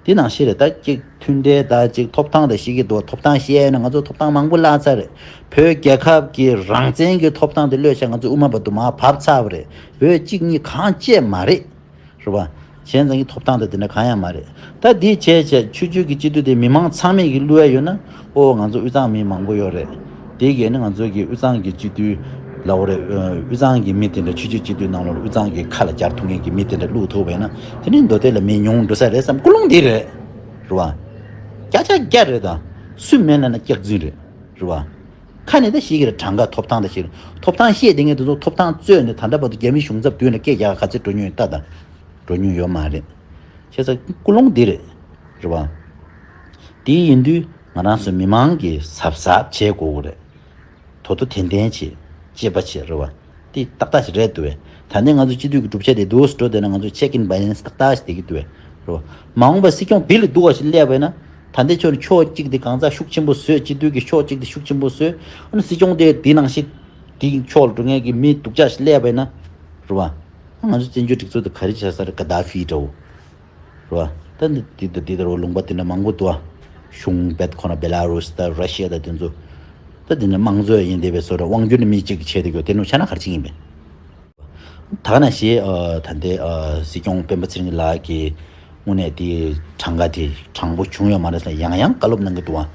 དེ་ནང་བཞིན་རེད། ད་གཅིག་མཐུན་འབྲེལ་ད་གཅིག་ཐོབ་ཐང་ད་བཤད་ཀྱི་འདུག་ཐོབ་ཐང་བཤད་ཡ་ན་ང་ཚོ་ཐོབ་ཐང་མང་པོ་བརླག་ཚར་རེད། བོད་རྒྱལ་ཁབ་ཀྱི་རང་བཙན་གྱི་ཐོབ་ཐང་དེ་གློད་བྱས་ང་ཚོ་དབུ་མ་པ་དུ་མར་བབས་ཚར་བ་རེད། འོས་གཅིག་གཉིས་གང་བཅད་མ་རེད། རེད་བ། བྱས་ཙང་གི་ཐོབ་ཐང་དང་དེ་འདྲ་གང་ཡང་མ་རེད། ད་འདི་བྱས་བྱས་ཆོས་བརྒྱུད་ཀྱི་སྤྱི་འཐུས་དེ་མི་མང་ཚང་མས་ཀྱི་བླུ་བ་ཡོད་ན་ཨོ་ང་ཚོ་དབུས་གཙང་མི་མང་པོ་ཡོད་རེད། དེ་གས་ནི་ང་ཚོ་གི་དབུས་གཙང་གི་སྤྱི་འཐུས་ལ་འོ་རེད། དབུས་གཙང་གི་མི་དེ་འདྲ་ཆོས་བརྒྱུད་སྤྱི་འཐུས་ནང་ལོགས་དབུས་གཙང་གི་ཁ་ལ་སྦྱར་ཐུབ་མཁན་གྱི་མི་དེ་འདྲ་བླུག་ཐུབ་པ་ཡིན་ན་དེ་ནི་མདོ་སྟོད་ལ་མི་ཉུང་འགྲོ་ས་རེད་བསམ། ཀུན་སློང་འདི་རེད། རེད་བ། བརྒྱ་ཆ་བརྒྱ་རེད་ད། སུ་མེད་ན་ན་སྐྱག་རྫུན་རེད། རེད་བ། ཁ་ནས་ད་ཤེས་ཀྱི་རེད། གྲངས་ཀ་ཐོབ་ཐང་ད་ཤེས་རེད། ཐོབ་ཐང་བཤད་བསྡད་མཁན་དེ་ཚོ་ཐོབ་ཐང་རྩོད་ནས་ད་ལྟ་བར་དུ་རྒྱ་མི་གཞུང་ཚབ་དུས་ནས་སྐད་རྒྱག་ག་ག་ཚོད་འགྲོ་མྱོང་ཡོད་ལྟ་ད། འགྲོ་མྱོང་ཡོད་མ་རེད། བྱས་ཙང་ཀུན་སློང་འདི་རེད། རེད་བ། དེ་ཡིན་དུས་ང་རང་ཚོ་མི་མང་གིས་གཟབ་གཟབ་བྱེད་དགོས་ཀྱི་རེད། དོ་དོ་ཐན་ཐན་བྱེད། གཅེས་པ་བྱེད། རེད་བ། དེ་ཏག་ཏག་ཞིག་རེད་འདུག་བས། ད་ནས་ང་ཚོ་སྤྱི་འཐུས་ཀྱི་གྲུབ་ཆ་དེ་འདུག་སེ་འགྲོ་བསྡད་ན་ང་ཚོ་ཆེག་ཨིན་བེ་ལན་སི་ཏག་ཏག་ཞིག་བསྡད་ཀྱི་འདུག་བས། རེད་བ། མ་འོངས་པ་སྲིད་སྐྱོང་དེ་ལས་སྡུག་བ་ཞིག་སླེབས་པ་ཡིན་ན། ད་ལྟའི་ཕྱོགས་ནས་ཕྱོགས་གཅིག་དེ་གང་ཟག་ཤུགས་ཆེན་པོ་བཟོས། སྤྱི་འཐུས་ཀྱི་ཕྱོགས་གཅིག་དེ་ཤུགས་ཆེན་པོ་བཟོས། ཨ་ནི་སྲིད་སྐྱོང་དེ་དེ་ནང་བཞིན་དེའི་ཕྱོགས་ལ་འགྲོ་མཁན་གྱི་མི་སྡུག་ཅག་ཞིག་སླེབས་པ་ཡིན་ན། རེད་བ། ང་ཚོ་བཙན་བྱོལ་སྒྲིག་འཛུགས་དེ་ག་རེ་བྱས་ས་རེད། ག་དཱ་ཧྥི་འདྲ་བོ། རེད་བ། ད་འདི་འདི་འདི་འདྲ་བོ་ལུང་པ་དེ་འདྲ་མང་པོ་འདུག་བ། གཞུང་བེད་ཁོ་ན་བེ་ལ་རུ་སི་དང་ར་ཤི་ཡ་དང་དེ་ཚོ། ད་དེ་འདྲ་དམངས་གཙོ་ཡིན་བསྡད་པའི་བཟོ་འདྲ་དབང་སྒྱུར་ནི་མི་གཅིག་གིས་བྱས་བསྡད་ཀྱི་ཡོད། དེ་ནི་ཆ་ན་ག་རེ་བྱེད་ཀྱི་ཡིན་པས། ད་ག་ནང་བཞིན་ཨ་ད་ལྟའི་ཨ་སྲིད་སྐྱོང་སྤེན་པ་ཚེ་རིང་ལགས་ཀྱིས་ དངོས་གནས་དེ་གྲངས་ཀ་དེ་དྲང་པོ་བྱུང་ཡོད་མ་རེད་ཟེར་ཡང་ཡང་བཀའ་སློབ་གནང་གི་འདུག་བ།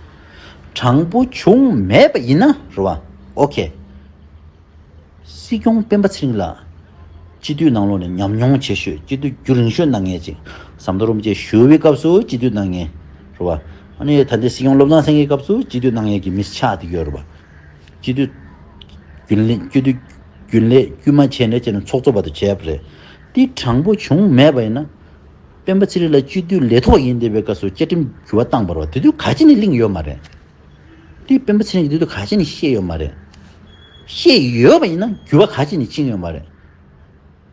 དྲང་པོ་བྱུང་མེད་པ་ཡིན་ན་རེད་བ། ཨོ་ཁེ། སྲིད་སྐྱོང་སྤེན་པ་ཚེ་རིང་ལགས། སྤྱི་འཐུས་ནང་ལོགས་ནས་ཉམས་མྱོང་ཆེ་ཤོས། སྤྱི་འཐུས་རྒྱུན་རིང་ཤོས་གནང་མཁན་ཅིག་ཟམ་གདོང་རིན་པོ་ཆེ་བཞུགས་པའི་སྐབས་སུ་སྤྱི་འཐུས་གནང་མཁན་རེད་བ། ཨ་ནི་ད་ལྟའི་སྲིད་སྐྱོང་བློ་བཟང་སེང་གེའི་སྐབས་སུ་སྤྱི་འཐུས་གནང་མཁན་གྱི་མི་ཆགས་བསྡད་ཡོད་རེད་བ། སྤྱི་འཐུས་རྒྱུན་ལས་སྤྱི་འཐུས་རྒྱུན་ལས་དཀྱུས་མ་བྱས་ནས་བྱས་ནས་ཚོགས་གཙོ་བར་དུ་བྱས་པ་རེད། དེ་དྲང་པོ་བྱུང་མེད་པ་ཡིན་ན། སྤེན་པ་ཚེ་རིང་ལགས་སྤྱི་འཐུས་ལས་ཐོག་ཡིན་བསྡད་པའི་སྐབས་སུ་བཅའ་ཁྲིམས་འགྱུར་བ་བཏང་བ་རེད་བ། དེ་དུས་ག་ཅི་ནས་གླེང་ཡོད་མ་རེད། དེ་སྤེན་པ་ཚེ་རིང་གིས་དེ་དུས་ག་ཅི་ནས་བཤད་ཡོད་མ་རེད། བཤད་ཡོད་པ་ཡིན་ན་འགྱུར་བ་ག་ཅི་ནས་ཕྱིན་ཡོད་མ་རེད།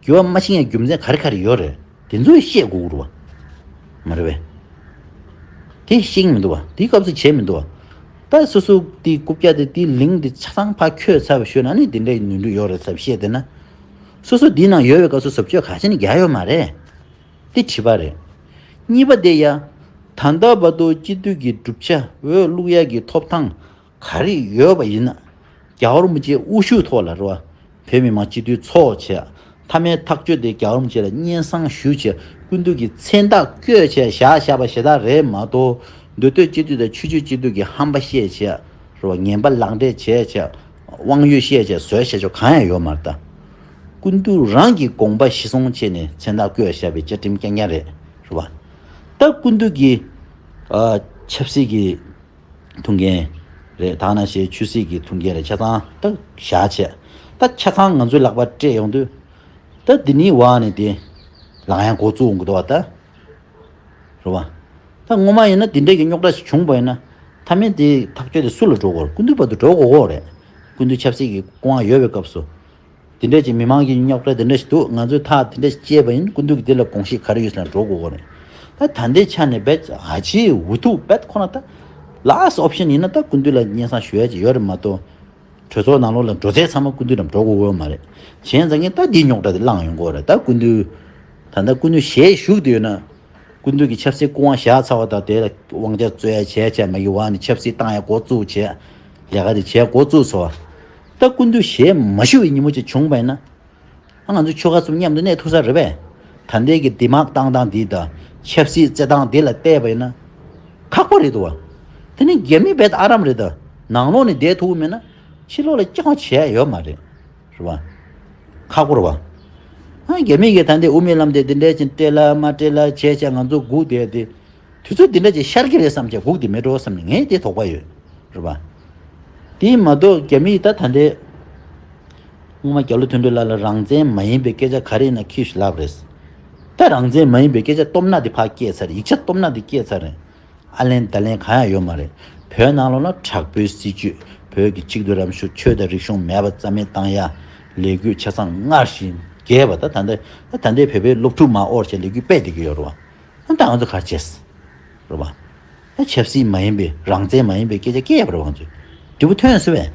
འགྱུར་བ་མ་ཕྱིན་ཡང་རྒྱུ་མཚན་ག་རེ་ག་རེ་ཡོད་རེད། དེ་ཚོ་བཤད་དགོས་ཀྱི་རེད་བ། མ་རེད་པས། དེ་ཤེས་ཀྱི་མི་འདུག་བ། དེའི་སྐབས་སུ་བྱས་མི་འདུག་བ། ད་སོ་སོ་དེ་རྐུབ་བཀྱག་དེ་དེ་ལིང་དེ་ཆ་ཚང་ཕར་འཁྱོལ་ཚར་བ་ཞུས་ན་ནི་དེ་འདྲའི་ནོར་འཁྲུལ་ཡོད་རེད་ཟེར་བཤད་བསྡད་ན། སོ་སོ་དེའི་ནང་ཡོད་པའི་སྐབས་སུ་བཟོ་བཅོས་ག་ཅི་ནས་རྒྱག་ཡོད་མ་རེད། དེ་དྲི་བ་རེད། གཉིས་པ་དེ་ཡ། ད་ལྟ་བར་དུ་སྤྱི་འཐུས་ཀྱི་གྲུབ་ཆ་འོས་བླུག་ཡག་གི་ཐོབ་ཐང་ག་རེ་ཡོད་པ་ཡིན་ན། རྒྱལ་བ་རིན་པོ་ཆེའི་དབུ་བཞུགས་ཐོག་ལ་རེད་བ། བོད་མི་མང་སྤྱི་འཐུས་ཚོགས་བྱས། མཐའ་མའི་ཐག་གཅོད་དེ་རྒྱལ་བ་རིན་པོ་ཆེ་ལ་སྙན་སེང་ཞུས་བྱས། སྐུ་མདུན་གྱི་མཚན་རྟགས་བཀོད་བྱས་བཞག་བཞག་པ་ཞེ་དྲག་རེད་མ་གཏོགས། མདོ་སྟོད་སྤྱི་འཐུས་དང་ཆོས་བརྒྱུད་སྤྱི་འཐུས་ཀྱི་ཧམ་པ་བཤད་བྱས། རེད་བ། ངན་པ་ལག་འབྲེལ་བྱས་བྱས། དབང་ཡོད་བཤད་བྱས་བཟོས་བྱས་ཆོག་གང་ཡང་ཡོད་མ་རེད་ད། སྐུ་མདུན་རང་གི་དགོངས་པ་གཞི་བཟུང་བྱས་ནས་མཚན་རྟགས་བཀོད་བཞག་པའི་བཅའ་ཁྲིམས་རྐྱང་རྐྱང་རེད། རེད་བ། ད་སྐུ་མདུན་གྱི་ཨ་ཆབ་སྲིད་ཀྱི་ཐུགས་འགན་རེད། ད་ནང་བཞིན་ཆོས་སྲིད་ཀྱི་ཐུགས་འགན་རེད། ཆ་ཚང་ད་བཞག་བྱས། ད་ཆ་ཚང་ང་ཚོའི་ལག་པར་སྤྲད་ཡོང་དུས། ད་འདི་ནི་བ་ནི་དེ་ལག་ཡང་འགོ་བཙུགས་འོང་གི་འདུག་བ་ད། རེད་བ། ད་སྔོན་མ་ཡིན་ན་འདི་འདྲ་གི་རྙོག་དྲ་ཞིག་བྱུང་བ་ཡིན་ན། མཐའ་མའི་དེ་ཐག་གཅོད་དེ་སུ་ལ་འགྲོ་དགོས་རེད། སྐུ་མདུན་བར་དུ་འགྲོ་དགོས་ཀྱི་རེད། སྐུ་མདུན་ཆབ་སྲིད་ཀྱི་སྐུ་དབང་ཡོད་པའི་སྐབས་སུ། དེ་འདྲ་ཅིག་མི་མང་གི་རྙོག་དྲ་དེ་འདྲ་ཞིག་འདུག་ང་ཚོས་ཐག་དེ་འདྲ་ཞིག་བཅད་པ་ཡིན། སྐུ་མདུན་གྱི་དེ་ལ་དགོངས་གཞི་ག་རེ་ཡོད་ཟེར་ན་འགྲོ་དགོས་ཀྱི་རེད། ད་ད་ལྟའི་ཆ་ནས་རྦད་ཨ་ཅེ་འུ་ཐུག་རྦད་ཁོ་ན་ད། ལཱ་སི་ཊི་ཨོབ་ཤན་ཡིན་ན་ད་སྐུ་མདུན་ལ་སྙན་སེང་ཞུ་ཡ་ཅིག་ཡོད་རེད་མ་གཏོགས། གྲོས་ཚོགས་ནང་ལོགས་ལ་འགྲོ་ཚད་ཚང་མ་སྐུ་མདུན་ལ་འགྲོ་དགོས་ཀྱི་ཡོད་མ་རེད། གཞན་ཚང་གིས་ད་འདིའི་རྙོག་དྲ་དེ་བསླངས་ཡོང་གི་རེད། ད་སྐུ་མདུན། ད་ལྟ་སྐུ་མདུན་ཞལ་བཞུགས་བསྡད་ཡོད་ན། སྐུ་མདུན་གྱི་ཆབ་སྲིད་སྐུ་དབང་བཞག་ཚར་བ་དང་། དེ་ལ་དབང་ཆ་རྩོད་ཡ་བྱས་བྱས། མ་གི་བ་ནི་ཆབ་སྲིད་བཏང་ཡ་འགོ་བཙུགས་བྱས། ལས་ཀ་དེ་བྱས་འགོ་བཙུགས་སོང་བ། ད་སྐུ་མདུན་ཞལ་མ་བཞུགས་པའི་ཉིན་མོ་ཅིག་བྱུང་བ་ཡིན་ན། ཨ་ང་ཚོ་ཆོལ་ཁ་གསུམ་མཉམ་དུ་གནས་ཐུབ་ས་རེད་པས། ད་ལྟའི་གི་དེ་མག་བཏང་སྟངས་འདི་དང་ཆབ་སྲིད་རྩེད་སྟངས་འདི་ལ་བལྟས་པ་ཡིན་ན། ཁག་པོ་རེད་འདུག་བ། དེ་ནི་རྒྱ་མི་རྦད་ཨ་རམ་རེད་ད། ནང་ལོགས་ནས་བསྡད་ཐུབ་ཀྱི་མེད་ན། ཕྱི་ལོགས་ལ་ཅང་བྱས་ཡ་ཡོད་མ་རེད། རེད་བ། ཁག་པོ་རེད་བ། ཨ་རྒྱ་མི་གིས་ད་ལྟའི་དབུ་མའི་ལམ་དེ་འདི་འདྲ་ཅིག་སྤྲད་ལ་མ་སྤྲད་ལ་བྱས་བྱས་ང་ཚོ་སྒུག་བསྡད་དེ། དུས་ཚོད་འདི་འདྲ་ཅིག་ཤར་གྱི་རེད་བསམ་བྱས་སྒུག་བསྡད་མེད་འགྲོ་བསམ་ནས་ངས་དེ་དོགས་པ་ཡོད། རེད་བ། དེ་མ་གཏོགས་རྒྱ་མིས་ད་ད་ལྟའི་སྔོན་མ་རྒྱ་ལོ་དོན་གྲུབ་ལགས་ལ་རང་བཙན་མ་ཡིན་པའི་སྐད་ཆ་ག་རེ་ཡིན་ན་ཁྱི་ཞིག་ལབ་རེད། ད་རང་བཙན་མ་ཡིན་པའི་སྐད་ཆ་སྟོབས་ན་དེ་ཕར་སྐྱེས་ཚར་རེད། ཡིག་ཆ་སྟོབས་ན་དེ་སྐྱེས་ཚར་རེད། ཨ་ལན་ད་ལན་གང་ཡང་ཡོད་མ་རེད། བོད་ནང་ལོགས་ན་དྲག་པོའི་སྲིད་བྱུས། བོད་ཀྱི་གཅིག་སྡུད་རང་བཞིན། ཆོས་དང་རིག་གཞུང་མེད་པ་རྩ་མེད་བཏང་ཡ། ལས་འགུལ་ཆ་ཚང་སྔར་བཞིན་རྒྱས་པ། ད་ད་ལྟ་ད་ད་ལྟའི་བོད་པའི་སློབ་ཕྲུག་མ་དབོར་བྱས་ལས་འགུལ་སྤེལ་བསྡད་ཀྱི་ཡོད་རེད་བ། ཨ་ད་ང་ཚོ་ག་རེ་བྱས། རེད་བ། ད་ཆབ་སྲིད་མ་ཡིན་པའི་རང་བཙན་མ་ཡིན་པའི་སྐད་ཆ་སྐད་ཡ་པ་རེད་བ། ང་ཚོས་འབྲས་བུ་ཐོན་སོང་བས།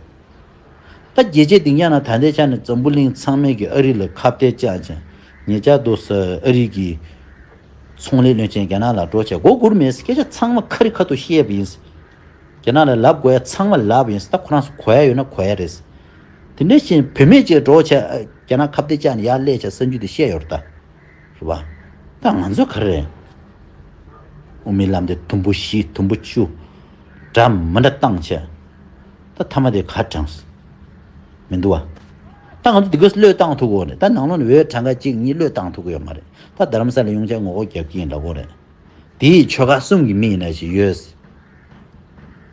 ད་རྒྱལ་སྤྱིའི་སྡིངས་ཆ་ན་ད་ལྟའི་ཆ་ནས་འཛམ་བུ་གླིང་ཚང་མས་ཀྱི་ཨ་རི་ལ་ཁ་གཏད་བཅག་ཅིང་། ཉེ་ཆར་དུ་ས་ཨ་རི་གི་ཚོང་ལས་བློན་ཆེན་རྒྱ་ནག་ལ་འགྲོ་བྱས་མགོ་སྒུར་མེད། སྐད་ཆ་ཚང་མ་ཁ་རི་ཁ་ཐུག་བཤད་པ་ཡིན། རྒྱ་ནག་ལ་ལབ་དགོས་ཡ་ཚང་མ་ལབ་ཡིན། ད་ཁོ་རང་ཚོ་གོ་ཡ་ཡོད་ན་གོ་ཡ་རེད། དེ་འདྲ་བཞིན་བུད་མེད་ཅིག་འགྲོ་བྱས་རྒྱ་ནག་ཁ་གཏད་བཅག་ནས་ཡར་སླེབས་བྱས་གསར་འགྱུར་དེ་བཤད་ཡོད་རེད་ད། རེད་བ། ད་ང་ཚོ་ག་རེ་རེད། དབུ་མའི་ལམ་དེ་དུམ་བུ་བཞི་དུམ་བུ་བཅུ་འདྲ་མི་འདྲ་བཏང་བྱས། ད་མཐའ་མ་དེ་ག་དྲངས་མི་འདུག་བ། ད་ང་ཚོ་དེ་ག་བློས་བཏང་ཐུབ་ཀྱི་ཡོད་རེད། ད་ནང་ལོགས་ནས་འོས་གྲངས་ཀ་གཅིག་གཉིས་བློས་བཏང་ཐུབ་ཀྱི་ཡོད་མ་རེད། ད་རྡ་རམ་ས་ལ་ཡོང་བྱས་ངོ་རྒོལ་རྒྱབ་ཀྱི་ཡིན་ལབ་ཀྱི་ཡོད་རེད། དེ་ཡི་ཆོལ་ཁ་གསུམ་གྱི་མི་ཡིན་ན་ཞིག་ཡོད།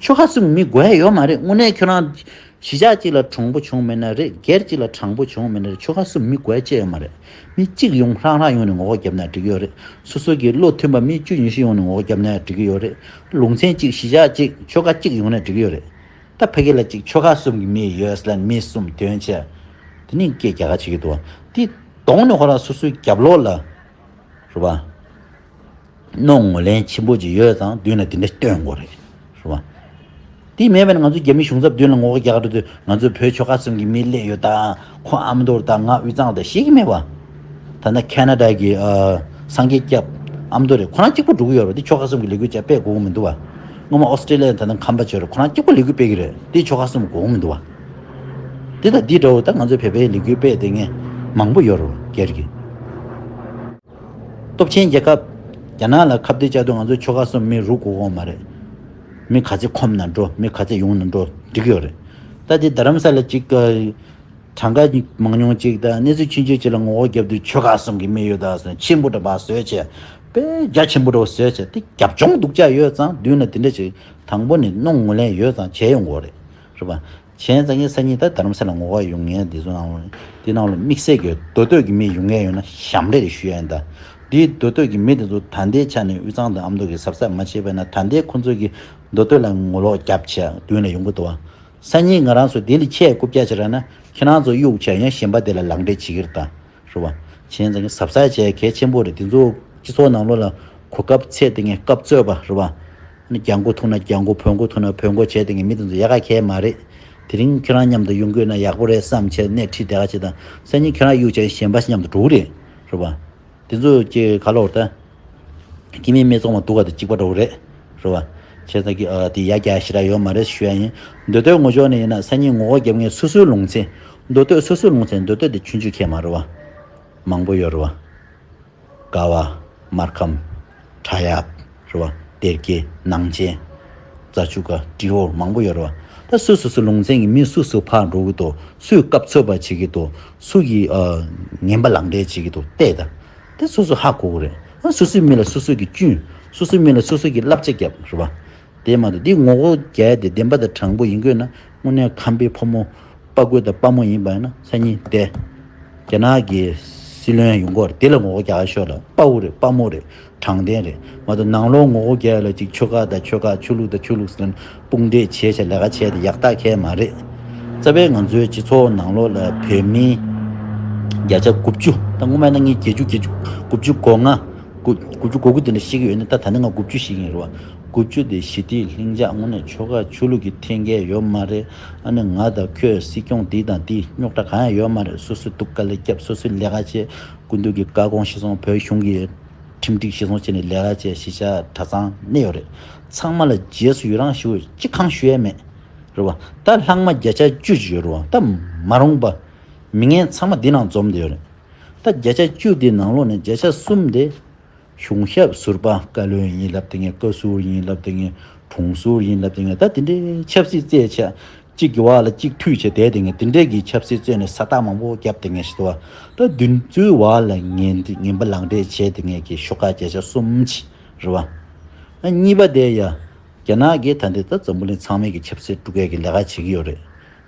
ཆོལ་ཁ་གསུམ་མི་དགོས་ཡ་ཡོད་མ་རེད། དངོས་གནས་ཁྱོད་རང་གཞིས་ཆགས་གཅིག་ལ་དྲང་པོ་བྱུང་མེད་ན་རེད། སྒེར་གཅིག་ལ་དྲང་པོ་བྱུང་མེད་ན་རེད། ཆོལ་ཁ་གསུམ་མི་དགོས་ཡ་ཅི་ཡོད་མ་རེད། མི་གཅིག་ཡོང་། ཧྲང་ཧྲང་ཡོང་ནས་ངོ་རྒོལ་རྒྱབ་ན་འགྲིག་གི་ཡོད་རེད། སོ་སོ་གི་བློ་མཐུན་པ་མི་བཅུ་ཉི་ཤུ་ཡོང་ནས་ངོ་རྒོལ་རྒྱབ་ན་འགྲིག་གི་ཡོད་རེད། ལུང་ཚན་གཅིག་གཞིས་ཆགས་གཅིག་ཆོལ་ཁ་གཅིག་ཡོང་ན་འགྲིག་གི་ཡོད་རེད། ད་ཕ་གི་ལ་གཅིག་ཆོལ་ཁ་གསུམ་གྱི་མི་ཡོད་ལ་མི་གསུམ་འདོན་བྱས། དེ་ནི་སྐད་རྒྱག་ག་བྱེད་ཀྱི་འདུག་དེ་གདོང་ནས་ཁོ་རང་སོ་སོའི་རྒྱབ་ལོགས་ལ། རེད་བ། རྣོ་ངོ་ལན་ཆེན་པོ་ཅིག་ཡོད་ཙང་མདུན་ལ་དེ་འདྲ་སྟོན་དགོས་རེད། རེད་བ། དེ་མེད་པ་ན་ང་ཚོ་རྒྱ་མི་གཞུང་ཚབ་མདུན་ལ་ངོ་རྒོལ་རྒྱག་འགྲོ་དུས་ང་ཚོ་བོད་ཆོལ་ཁ་གསུམ་གྱི་མི་སླེབས་ཡོད་ད། ཁོ་ཨ་མདོ་རེད་ད། ང་དབུས་གཙང་རེད་ད་ཤེས་ཀྱི་མེད་བ། ད་ནི་ཁ་ན་ཌ་གི་ཨ་སངས་རྒྱས་སྐྱབས་ཨ་མདོ་རེད། ཁོ་རང་གཅིག་པོ་འགྲོ་གི་ཡོད་རེད། དེ་ཆོལ་ཁ་གསུམ་གྱི་ལས་འགུལ་བྱས་སྤེལ་དགོས་ཀྱི་མི་འདུག་བ། སྔོན་མ་ཨོ་སི་ཀྲེ་ལི་ཡ་ད་ནི་ཁམས་པ་ཅིག་ཡོད་རེད། ཁོ་རང་གཅིག་པོ་ལས་འགུལ་སྤེལ་གྱི་རེད། དེ་ཆོལ་ཁ་གསུམ་དགོས་ཀྱི་མི་འདུག་བ། དེ་དང་དེ་འདྲ་བོ་ད་ང་ཚོའི་བོད་པའི་ལས་འགུལ་སྤེལ་བསྡད་མཁན་མང་པོ་ཡོད་རེད་སྒེར་གྱི། སྟོབས་ཆེན་རྒྱལ་ཁབ་ རྒྱ་ནག་ལ་ཁ་གཏད་བཅག་དུས་ང་ཚོ་ཆོལ་ཁ་གསུམ་མི་རུ་དགོས་དགོས་མ་རེད། མི་ག་ཚད་ཁོམ་ན་འགྲོ། མི་ག་ཚད་ཡོང་ན་འགྲོ། འགྲིག་ཡོད་རེད། ད་དེ་རྡ་རམ་ས་ལ་གཅིག་གྲངས་ཀ་མང་ཉུང་གཅིག་དང་གནས་ཚུལ་ཆུང་ཆུང་གཅིག་ལ་ངོ་རྒོལ་བརྒྱབ་དུས་ཆོལ་ཁ་གསུམ་གྱི་མི་ཡོད་ད་ཟེར་ཆེན་པོ་འདྲ་བ་བཟོས་བྱས། དཔེ་རྒྱ་ཆེན་པོ་འདྲ་བ་བཟོས་བྱས། དེ་རྒྱབ་ལྗོངས་སྡུག་ཅག་ཡོད་ཙང་མདུན་ལ་དེ་འདྲ་ཞིག་དང་པོ་ནས་གནོང་ངོས་ལེན་ཡོད་ཙང་བྱས་ཡོང་དགོས་རེད། རེད་པ། བྱས་ཙང་གི་སང་ཉིན་ད་རྡ་རམ་ས་ལ་ངོ་རྒོལ་ཡོང་མཁན་དེ་ཚོ་ནང་ལ་དེ་ནང་ལ་དམིགས་བསལ་གྱི་མདོ་སྟོད་ཀྱི་མི་ཡོང་མཁན་ཡོད་ན་ཞབས་འདྲེན་རེ་ཞུ་ཡ་ཡིན་ད། དེའི་མདོ་སྟོད་ཀྱི་མི་དེ་ཚོ་ད་ལྟའི་ཆ་ནས་དབུས་གཙང་དང་ཨ་མདོ་གི་གཟབ་གཟབ་མ་བྱས་པ་ཡིན་ན་ད་ལྟའི་ཁོང་ཚོ་གི་མདོ་སྟོད་ལ་ངོ་ལོག་རྒྱབ་བྱས་མདུན་ལ་ཡོང་གི་འདུག་བ། སང་ཉིན་ང་རང་ཚོ་དེ་ལ་ཆས་རྐུབ་བཀྱག་བྱེད་ར་ན་ཁྱེད་རང་ཚོ་གཡུག་བྱས་ཡང་གཞན་པ་དེ་ལ་ལག་འབྲེལ་བྱེད་ཀྱི་རེད་ད། རེད་བ། བྱས་ཙང་གི་གཟབ་གཟབ་བྱས་གལ་ཆེན་པོ་རེད། དེ་ཚོ་སྤྱི་ཚོགས་ནང་ལོགས་ལ་གོ་སྐབས་འཚོལ་དེ་ངས་སྐབས་འཚོལ་བ་རེད་བ། ཨ་ནི་རྒྱ་མགོ་ཐུག་ན་རྒྱ་མགོ། བོད་མགོ་ཐུག་ན་བོད་མགོ་བྱས་དེ་ངས་མི་དེ་ཚོ་ཡག་ག་གལ་མ་རེད། དེ་རིང་ཁྱོད་རང་མཉམ་དུ་ཡོང་དགོས་ན་ཡག་པོ་རེད་བསམ་བྱས་སྣེ་ཁྲིད་བསྡད་ག་བྱེད་དང་། སང་ཉིན་ཁྱོད་རང་གཡུག་བྱས་གཞན་པ་ཞིག་མཉམ་དུ་འགྲོ་གི་རེད། རེད་བ། དེ་ཚོ་ཀྱི་ག་ལོར་ད། སྐྱེ་དམན་སྨད་འཚོང་མ་འདུག་ག་དེ་གཅིག་པ་འདྲ་བོ་རེད། རེད་བ། བྱས་ཙང་གི་ཨ་དེ་ཡ་རྒྱ་ཞེ་དྲག་ཡོད་མ་རེད་ཞུ་ཡ་ཡིན། མདོ་སྟོད་ངོས་ཕྱོགས་ནས་ཡིན་ན་སང་ཉིན་ངོ་རྒོལ་རྒྱབ་མཁན་སོ་སོའི་ལུང་ཚན། མདོ་སྟོད་སོ་སོའི་ལུང་ཚན། མདོ་སྟོད་དེ་ཆུང་ཆུང་ཁྱད་མ་རེད་བ། མང་པོ་ཡོད་རེད་བ། དགའ་བ། སྨར་ཁམས། བྲག་གཡབ། རེད་བ། སྡེ་དགེ། ནང་ཆེན། རྫ་ཆུ་ཁ། འབྲི་འོར། མང་པོ་ཡོད་རེད་བ། ད་སུ་སོ་སོ་ལུང་ཚན་གྱི་མི་སུ་སུ་ཕར་འགྲོ་གི་འདུག་སུས་སྐབས་འཚོལ་བ་བྱེད་ཀྱི་འདུག་སུ་གིས་ཨ་ངན་པ་ལག་འབྲེལ་བྱེད་ཀྱི་འདུག་བལྟས་ད། དེ་སོ་སོ་ཧ་གོ་གི་རེད། ཨ་སོ་སོའི་མི་ལ་སོ་སོ་གིས་སྐྱོན། སོ་སོའི་མི་ལ་སོ་སོ་གིས་བསླབ་བྱ་བརྒྱབ་རེད་བ། དེ་མ་གཏོགས་འདི་ངོ་རྒོལ་རྒྱག་དེ་བདེན་པ་དང་དྲང་པོ་ཡིན་དགོས་ན་དངོས་གནས་ཁམས་པའི་ཕོ་མོ་དཔའ་རྒོད་དང་དཔའ་མོ་ཡིན་པ་ཡིན་ན་སང་ཉིན་དེ་རྒྱ་ནག་གི་སྲིད་བློན་ཡོང་གི་རེད། དེ་ལ་ངོ་རྒོལ་རྒྱག་ཤོག་ལ། དཔའ་བོ་རེད། དཔའ་མོ་རེད། དྲང་བདེན་རེད། མ་གཏོགས་ནང་ལོགས་ངོ་རྒོལ་རྒྱག་ལ་ཅིག་ཆོལ་ཁ་དང་ཆོལ་ཁ། ཆོས་ལུགས་དང་ཆོས་ལུགས་ཟེར་ན་དཔུང་སྒྲིག་བྱས་བྱས་ལས་ཀ་བྱས་དེ་ཡག་རྟགས་གལ་མ་རེད། རྩ་བའི་ང་ཚོའི་སྤྱི་ཚོགས་ནང་ལོགས་ལ་བོད་མི་བརྒྱ་ཆ་དགུ་བཅུ། ད་སྔོན་མ་ཡིན་ན་ངས་བརྒྱད་ཅུ། བརྒྱད་ཅུ། དགུ་བཅུ་གོ་ལྔ། དགུ་དགུ་བཅུ་གོ་དགུ་དེ་འདྲ་བཤད་ཀྱི་ཡོད་ན། ད་ད་ནི་ང་དགུ་བཅུ་བཤད་ཀྱི་ཡིན་རེད་བ། དགུ་བཅུ་དེ་ཞི་བདེའི་ལྷིང་འཇགས། དངོས་གནས་ཆོལ་ཁ་ཆོས་ལུགས་ཀྱི་འཐེན་འཁྱེར་ཡོད་མ་རེད། ཨ་ནི་ང་དང་ཁྱོད་སྲིད་སྐྱོང་འདི་དང་འདི་རྙོག་དྲ་གང་ཡང་ཡོད་མ་རེད། སོ་སོའི་སྡུག་དཀའ་ལས་བརྒྱབ། སོ་སོའི་ལས་ཀ་བྱས། སྐུ་མདུན་གྱི་བཀའ་དགོངས་གཞིར་བཟུང་། བོད་གཞུང་གི་ཁྲིམས་སྒྲིག་གཞིར་བཟུང་བྱས་ནས་ལས་ཀ་བྱས། གཞིས་ཆགས་གྲྭ་ཚང་གནས་ཡོད་རེད། ཚང་མ་ལ་རྗེས་སུ་ཡི་རང་ཞུ། ཅི་གང་ཞུ་ཡས་མེད། རེད་བ། ད་ལྷག་མ་བརྒྱ་ཆ་བཅུ་ཅིག་ཡོད་རེད་བ། ད་མ་རུངས་པ་མི་ངན་ཚང་མ་འདི་ནང་འཛོམས་བསྡད་ཡོད་རེད། ད་བརྒྱ་ཆ་བཅུ་འདི་ནང་ལོགས་ནས་བརྒྱ་ཆ་གསུམ་དེ་གཞུང་ཞབས་ཟུར་པ། བཀའ་བློན་ཡིན་ལབ་དེ་ངས། བཀའ་ཟུར་ཡིན་ལབ་དེ་ངས། དྲུང་ཟུར་ཡིན་ལབ་དེ་ངས། ད་དེ་འདྲའི་ཆབ་སྲིད་རྩེད་ཆས། གཅིག་གི་བར་ལ་གཅིག་མཐུད་བྱས་བསྡད་དེ་ངས། དེ་འདྲའི་གི་ཆབ་སྲིད་རྩེད་ནས་ས་རྟགས་མང་པོ་བརྒྱབ་དེ་ངས་ཞིག་འདུག་བ། ད་དེ་ཚོའི་བར་ལ་ངན་ངན་པ་ལག་འབྲེལ་བྱས་དེ་ངས་ཀྱི་ཤོག་ཁག་བརྒྱ་ཆ་གསུམ་ཅིག་རེད་བ། ཨ་གཉིས་པ་དེ་ཡ། རྒྱ་ནག་གིས་ད་ལྟའི་ད་འཛམ་བུ་གླིང་ཚང་མའི་གི་ཆབ་སྲིད་དཀྲུག་ཡས་ཀྱི་ལས་ཀ་བྱེད་ཀྱི་ཡོད་རེད།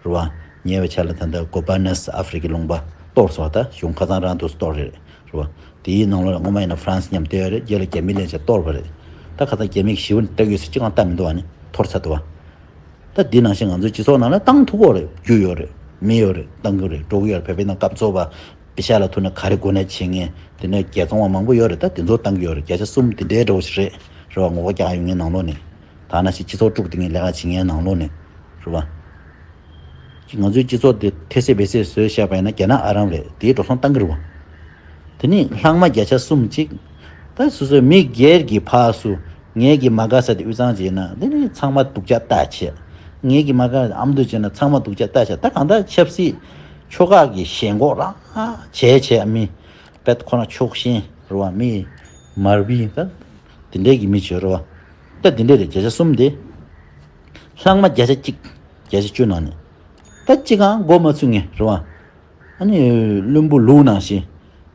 རེད་བ། ཉེ་བའི་ཆར་ལ་ད་ལྟ་གོ་པ་ནེས་ཨ་ཧྥེ་རི་ཁའི་ལུང་པ་གཏོར་སོང་བ། ད་གཞུང་ཁ་སང་རང་འདུག་སེ་གཏོར་རེད། རེད་བ། དེའི་ནང་ལོགས་ལ་སྔོན་མ་ཡིན་ན་ཧྥ་རན་སི་མཉམ་སྡོད་ཡོད་རེད། རྗེས་ལ་རྒྱ་མི་ལེན་བྱས་གཏོར་བ་རེད། ད་ཁ་སང་རྒྱ་མི་གི་ཞི་བ་ནི་སྟོན་གྱི་ཡོད་ཟེར་ཅི་གང་ལྟ་མི་འདུག་བ། ནི་འཐོར་ཚར་འདུག་བ། ད་འདི་ནང་བཞིན་ང་ཚོའི་སྤྱི་ཚོགས་ནང་ལ་བཏང་ཐུབ་ཀྱི་ཡོད་རེད། རྒྱུ་ཡོད་རེད། མི་ཡོད་རེད། བཏང་གི་རེད། འགྲོ་གི་ཡོད་རེད། བོད་པའི་ནང་སྐབས་ཚོགས་པ་པེ་ཤ་ལ་ཐུག་ན་ག་རེ་དགོས་ན་བྱེད་མཁན། དེ་ནས་རྒྱལ་ཚོང་བ་མང་པོ་ཡོད་རེད། ད་དེ་ཚོ་བཏང་གི་ཡོད་རེད། བརྒྱ་ཆ་གསུམ་དེ་འདྲའི་འདྲ་བོ་ཞིག་རེད། རེད་བ། ངོ་རྒོལ་རྒྱག་ཡོང་མཁན་ནང་ལོགས་ནས། ད་ནང་བཞིན་སྤྱི་ཚོགས་དཀྲུག་དེ་ངས་ལས་ཀ་བྱེད་མཁན་ནང་ལོགས་ནས། རེད་བ། ང་ཚོའི་སྤྱི་ཚོགས་དེ་ཐེ་སེ་བེ་སེ་བཟོས་བཞག་པ་ཡིན་ན་རྒྱ་ནག་ཨ་རམ་རེད། དེའི་འགྲོ་སོང་བཏང་གི་རེད་བ། དེ་ནི་ལྷག་མ་བརྒྱ་ཆ་གསུམ་གཅིག་ད་སོ་སོའི་མི་སྒེར་གྱི་ཕར་སུ་ངེད་ཀྱི་མ་དགའ་ས་དེ་དབུས་གཙང་བྱས་ན་དེ་ནི་ཚང་མ་སྡུག་ཅག་ལྟ་བྱས། ངེད་ཀྱི་མ་དགའ་ཨ་མདོ་བྱས་ན་ཚང་མ་སྡུག་ཅག་ལྟ་བྱས། ད་གང་ལྟར་ཆབ་སྲིད་ཆོལ་ཁ་གི་ཞེན་ཁོག་རང་བྱས་བྱས། མི་དཔེ་ཁོ་ན་ཕྱོགས་ཞེན་རེད་བ། མི་མར་བི་ད་དེ་འདྲས་ཀྱི་མི་བྱོས་རེད་བ། ད་དེ་འདྲས་རེད། བརྒྱ་ཆ་གསུམ་དེ། ལྷག་མ་བརྒྱ་ཆ་གཅིག་བརྒྱ་ཆ་བཅུ་ནང་ནས། ད་གཅིག་གང་མགོ་མ་ཚོས་མཁན་རེད་བ། ཨ་ནི་བླུན་པོ་ལུག་ནང་བཞིན།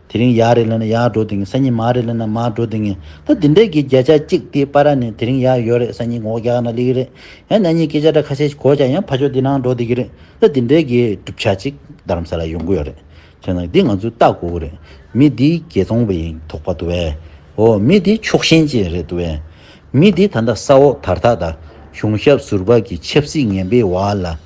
དེ་རིང་ཡར་རེད་ལབ་ན་ཡར་འགྲོ་བསྡད་མཁན། སང་ཉིན་མར་རེད་ལབ་ན་མར་འགྲོ་བསྡད་མཁན། ད་དེ་འདྲས་ཀྱི་བརྒྱ་ཆ་གཅིག་དེ་བར་ནས་དེ་རིང་ཡར་ཡོད་རེད། སང་ཉིན་ངོ་རྒྱག་ན་སླེབས་ཀྱི་རེད། ཡང་ན་ནིང་སྐད་ཆ་འདྲ་ཁ་ཤས་ཤིག་གོ་ཀྱང་ཡང་ཕར་ཕྱོགས་འདི་ནང་འགྲོ་བསྡད་ཀྱི་རེད། ད་དེ་འདྲས་ཀྱི་གྲུབ་ཆ་གཅིག་རྡ་རམ་ས་ལ་ཡོང་གི་ཡོད་རེད། བྱས་ཙང་འདི་ང་ཚོས་བལྟ་དགོས་ཀྱི་རེད། མི་འདི་རྒྱལ་ཚོང་པ་ཡིན་དོགས་པ་འདུག་བས། འོ་མི་འདི་ཕྱོགས་ཞེན་ཅན་རེད་འདུག་བས། མི་འདི་ད་ལྟ་ས་འོག་དར་ཐག་དང་གཞུང་ཞབས་ཟུར་པ་གི་ཆབ་སྲིད་ངན་པའི་འོག་ལ་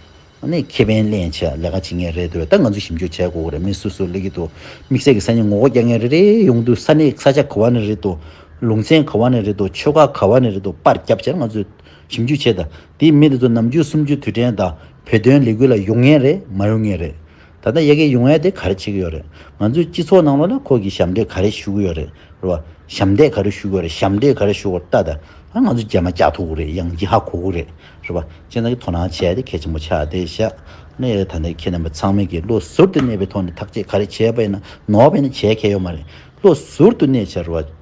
ཨ་ནི་ཁེ་ཕན་ལེན་བྱས་ལས་ཀ་བྱེད་མཁན་རེད་འདུག་བས། ད་ང་ཚོས་ཞིབ་འཇུག་བྱེད་དགོས་ཀྱི་རེད། མི་སུ་སུ་སླེབས་ཀྱི་འདུག་དམིགས་བསལ་གྱི་སང་ཉིན་ངོ་རྒོལ་རྒྱག་མཁན་རེ་རེ་ཡོང་དུས་ས་གནས་ས་ཆ་ག་བ་ནས་རེད་འདུག་ལུང་ཚན་ག་བ་ནས་རེད་འདུག་ཆོལ་ཁ་ག་བ་ནས་རེད་འདུག་པར་བརྒྱབ་བྱས་ང་ཚོས་ཞིབ་འཇུག་བྱས། ད་དེའི་མི་དེ་ཚོ་ནམ་རྒྱུན་གསུམ་བཅུའི་དུས་དྲན་དང་བོད་དོན་ལས་འགུལ་ལ་ཡོང་མཁན་རེད། མ་ཡོང་མཁན་རེད། ད་ལྟ་ཡ་གི་ཡོང་ཡ་དེ་ག་རེ་བྱེད་ཀྱི་ཡོད་རེད། ང་ཚོའི་སྤྱི་ཚོགས་ནང་ལོགས་ལ་ཁོ་གིས་ཞབས་འདྲེན་ག་རེ་ཞུ་གི་ཡོད་རེད། རེད་བ། ཞབས་འདེགས་ག་རེ་ཞུ་གི་ཡོད་རེད། ཞབས་འདྲེན་ག་རེ་ཞུ་གི་ཡོད་རེད། ལྟ་ད། ཨ་ང་ཚོ་རྒྱ་མ་བཅག་ཐུབ་ཀྱི་རེད། ཡང་ཅི་ཧ་གོ་གི་རེད། རེད་བ། བྱས་ཙང་གི་དོ་སྣང་བྱས་ཏེ་གལ་ཆེན་པོ་ཆགས་བསྡད་ཤག་ནས་ད་ལྟ་ཁྱེད་རྣམ་པ་ཚང་མས་ཀྱི་བློ་ཟུར་དུ་གནས་པའི་ཐོག་ནས་ཐག་གཅོད་ག་རེ་བྱས་པ་ཡིན་ན་ནོར་བ་ཡིན་ན་བྱས་ཁེལ་ཡོད་མ་རེད། བློ་ཟུར་དུ་གནས་བྱས་རེད་བ།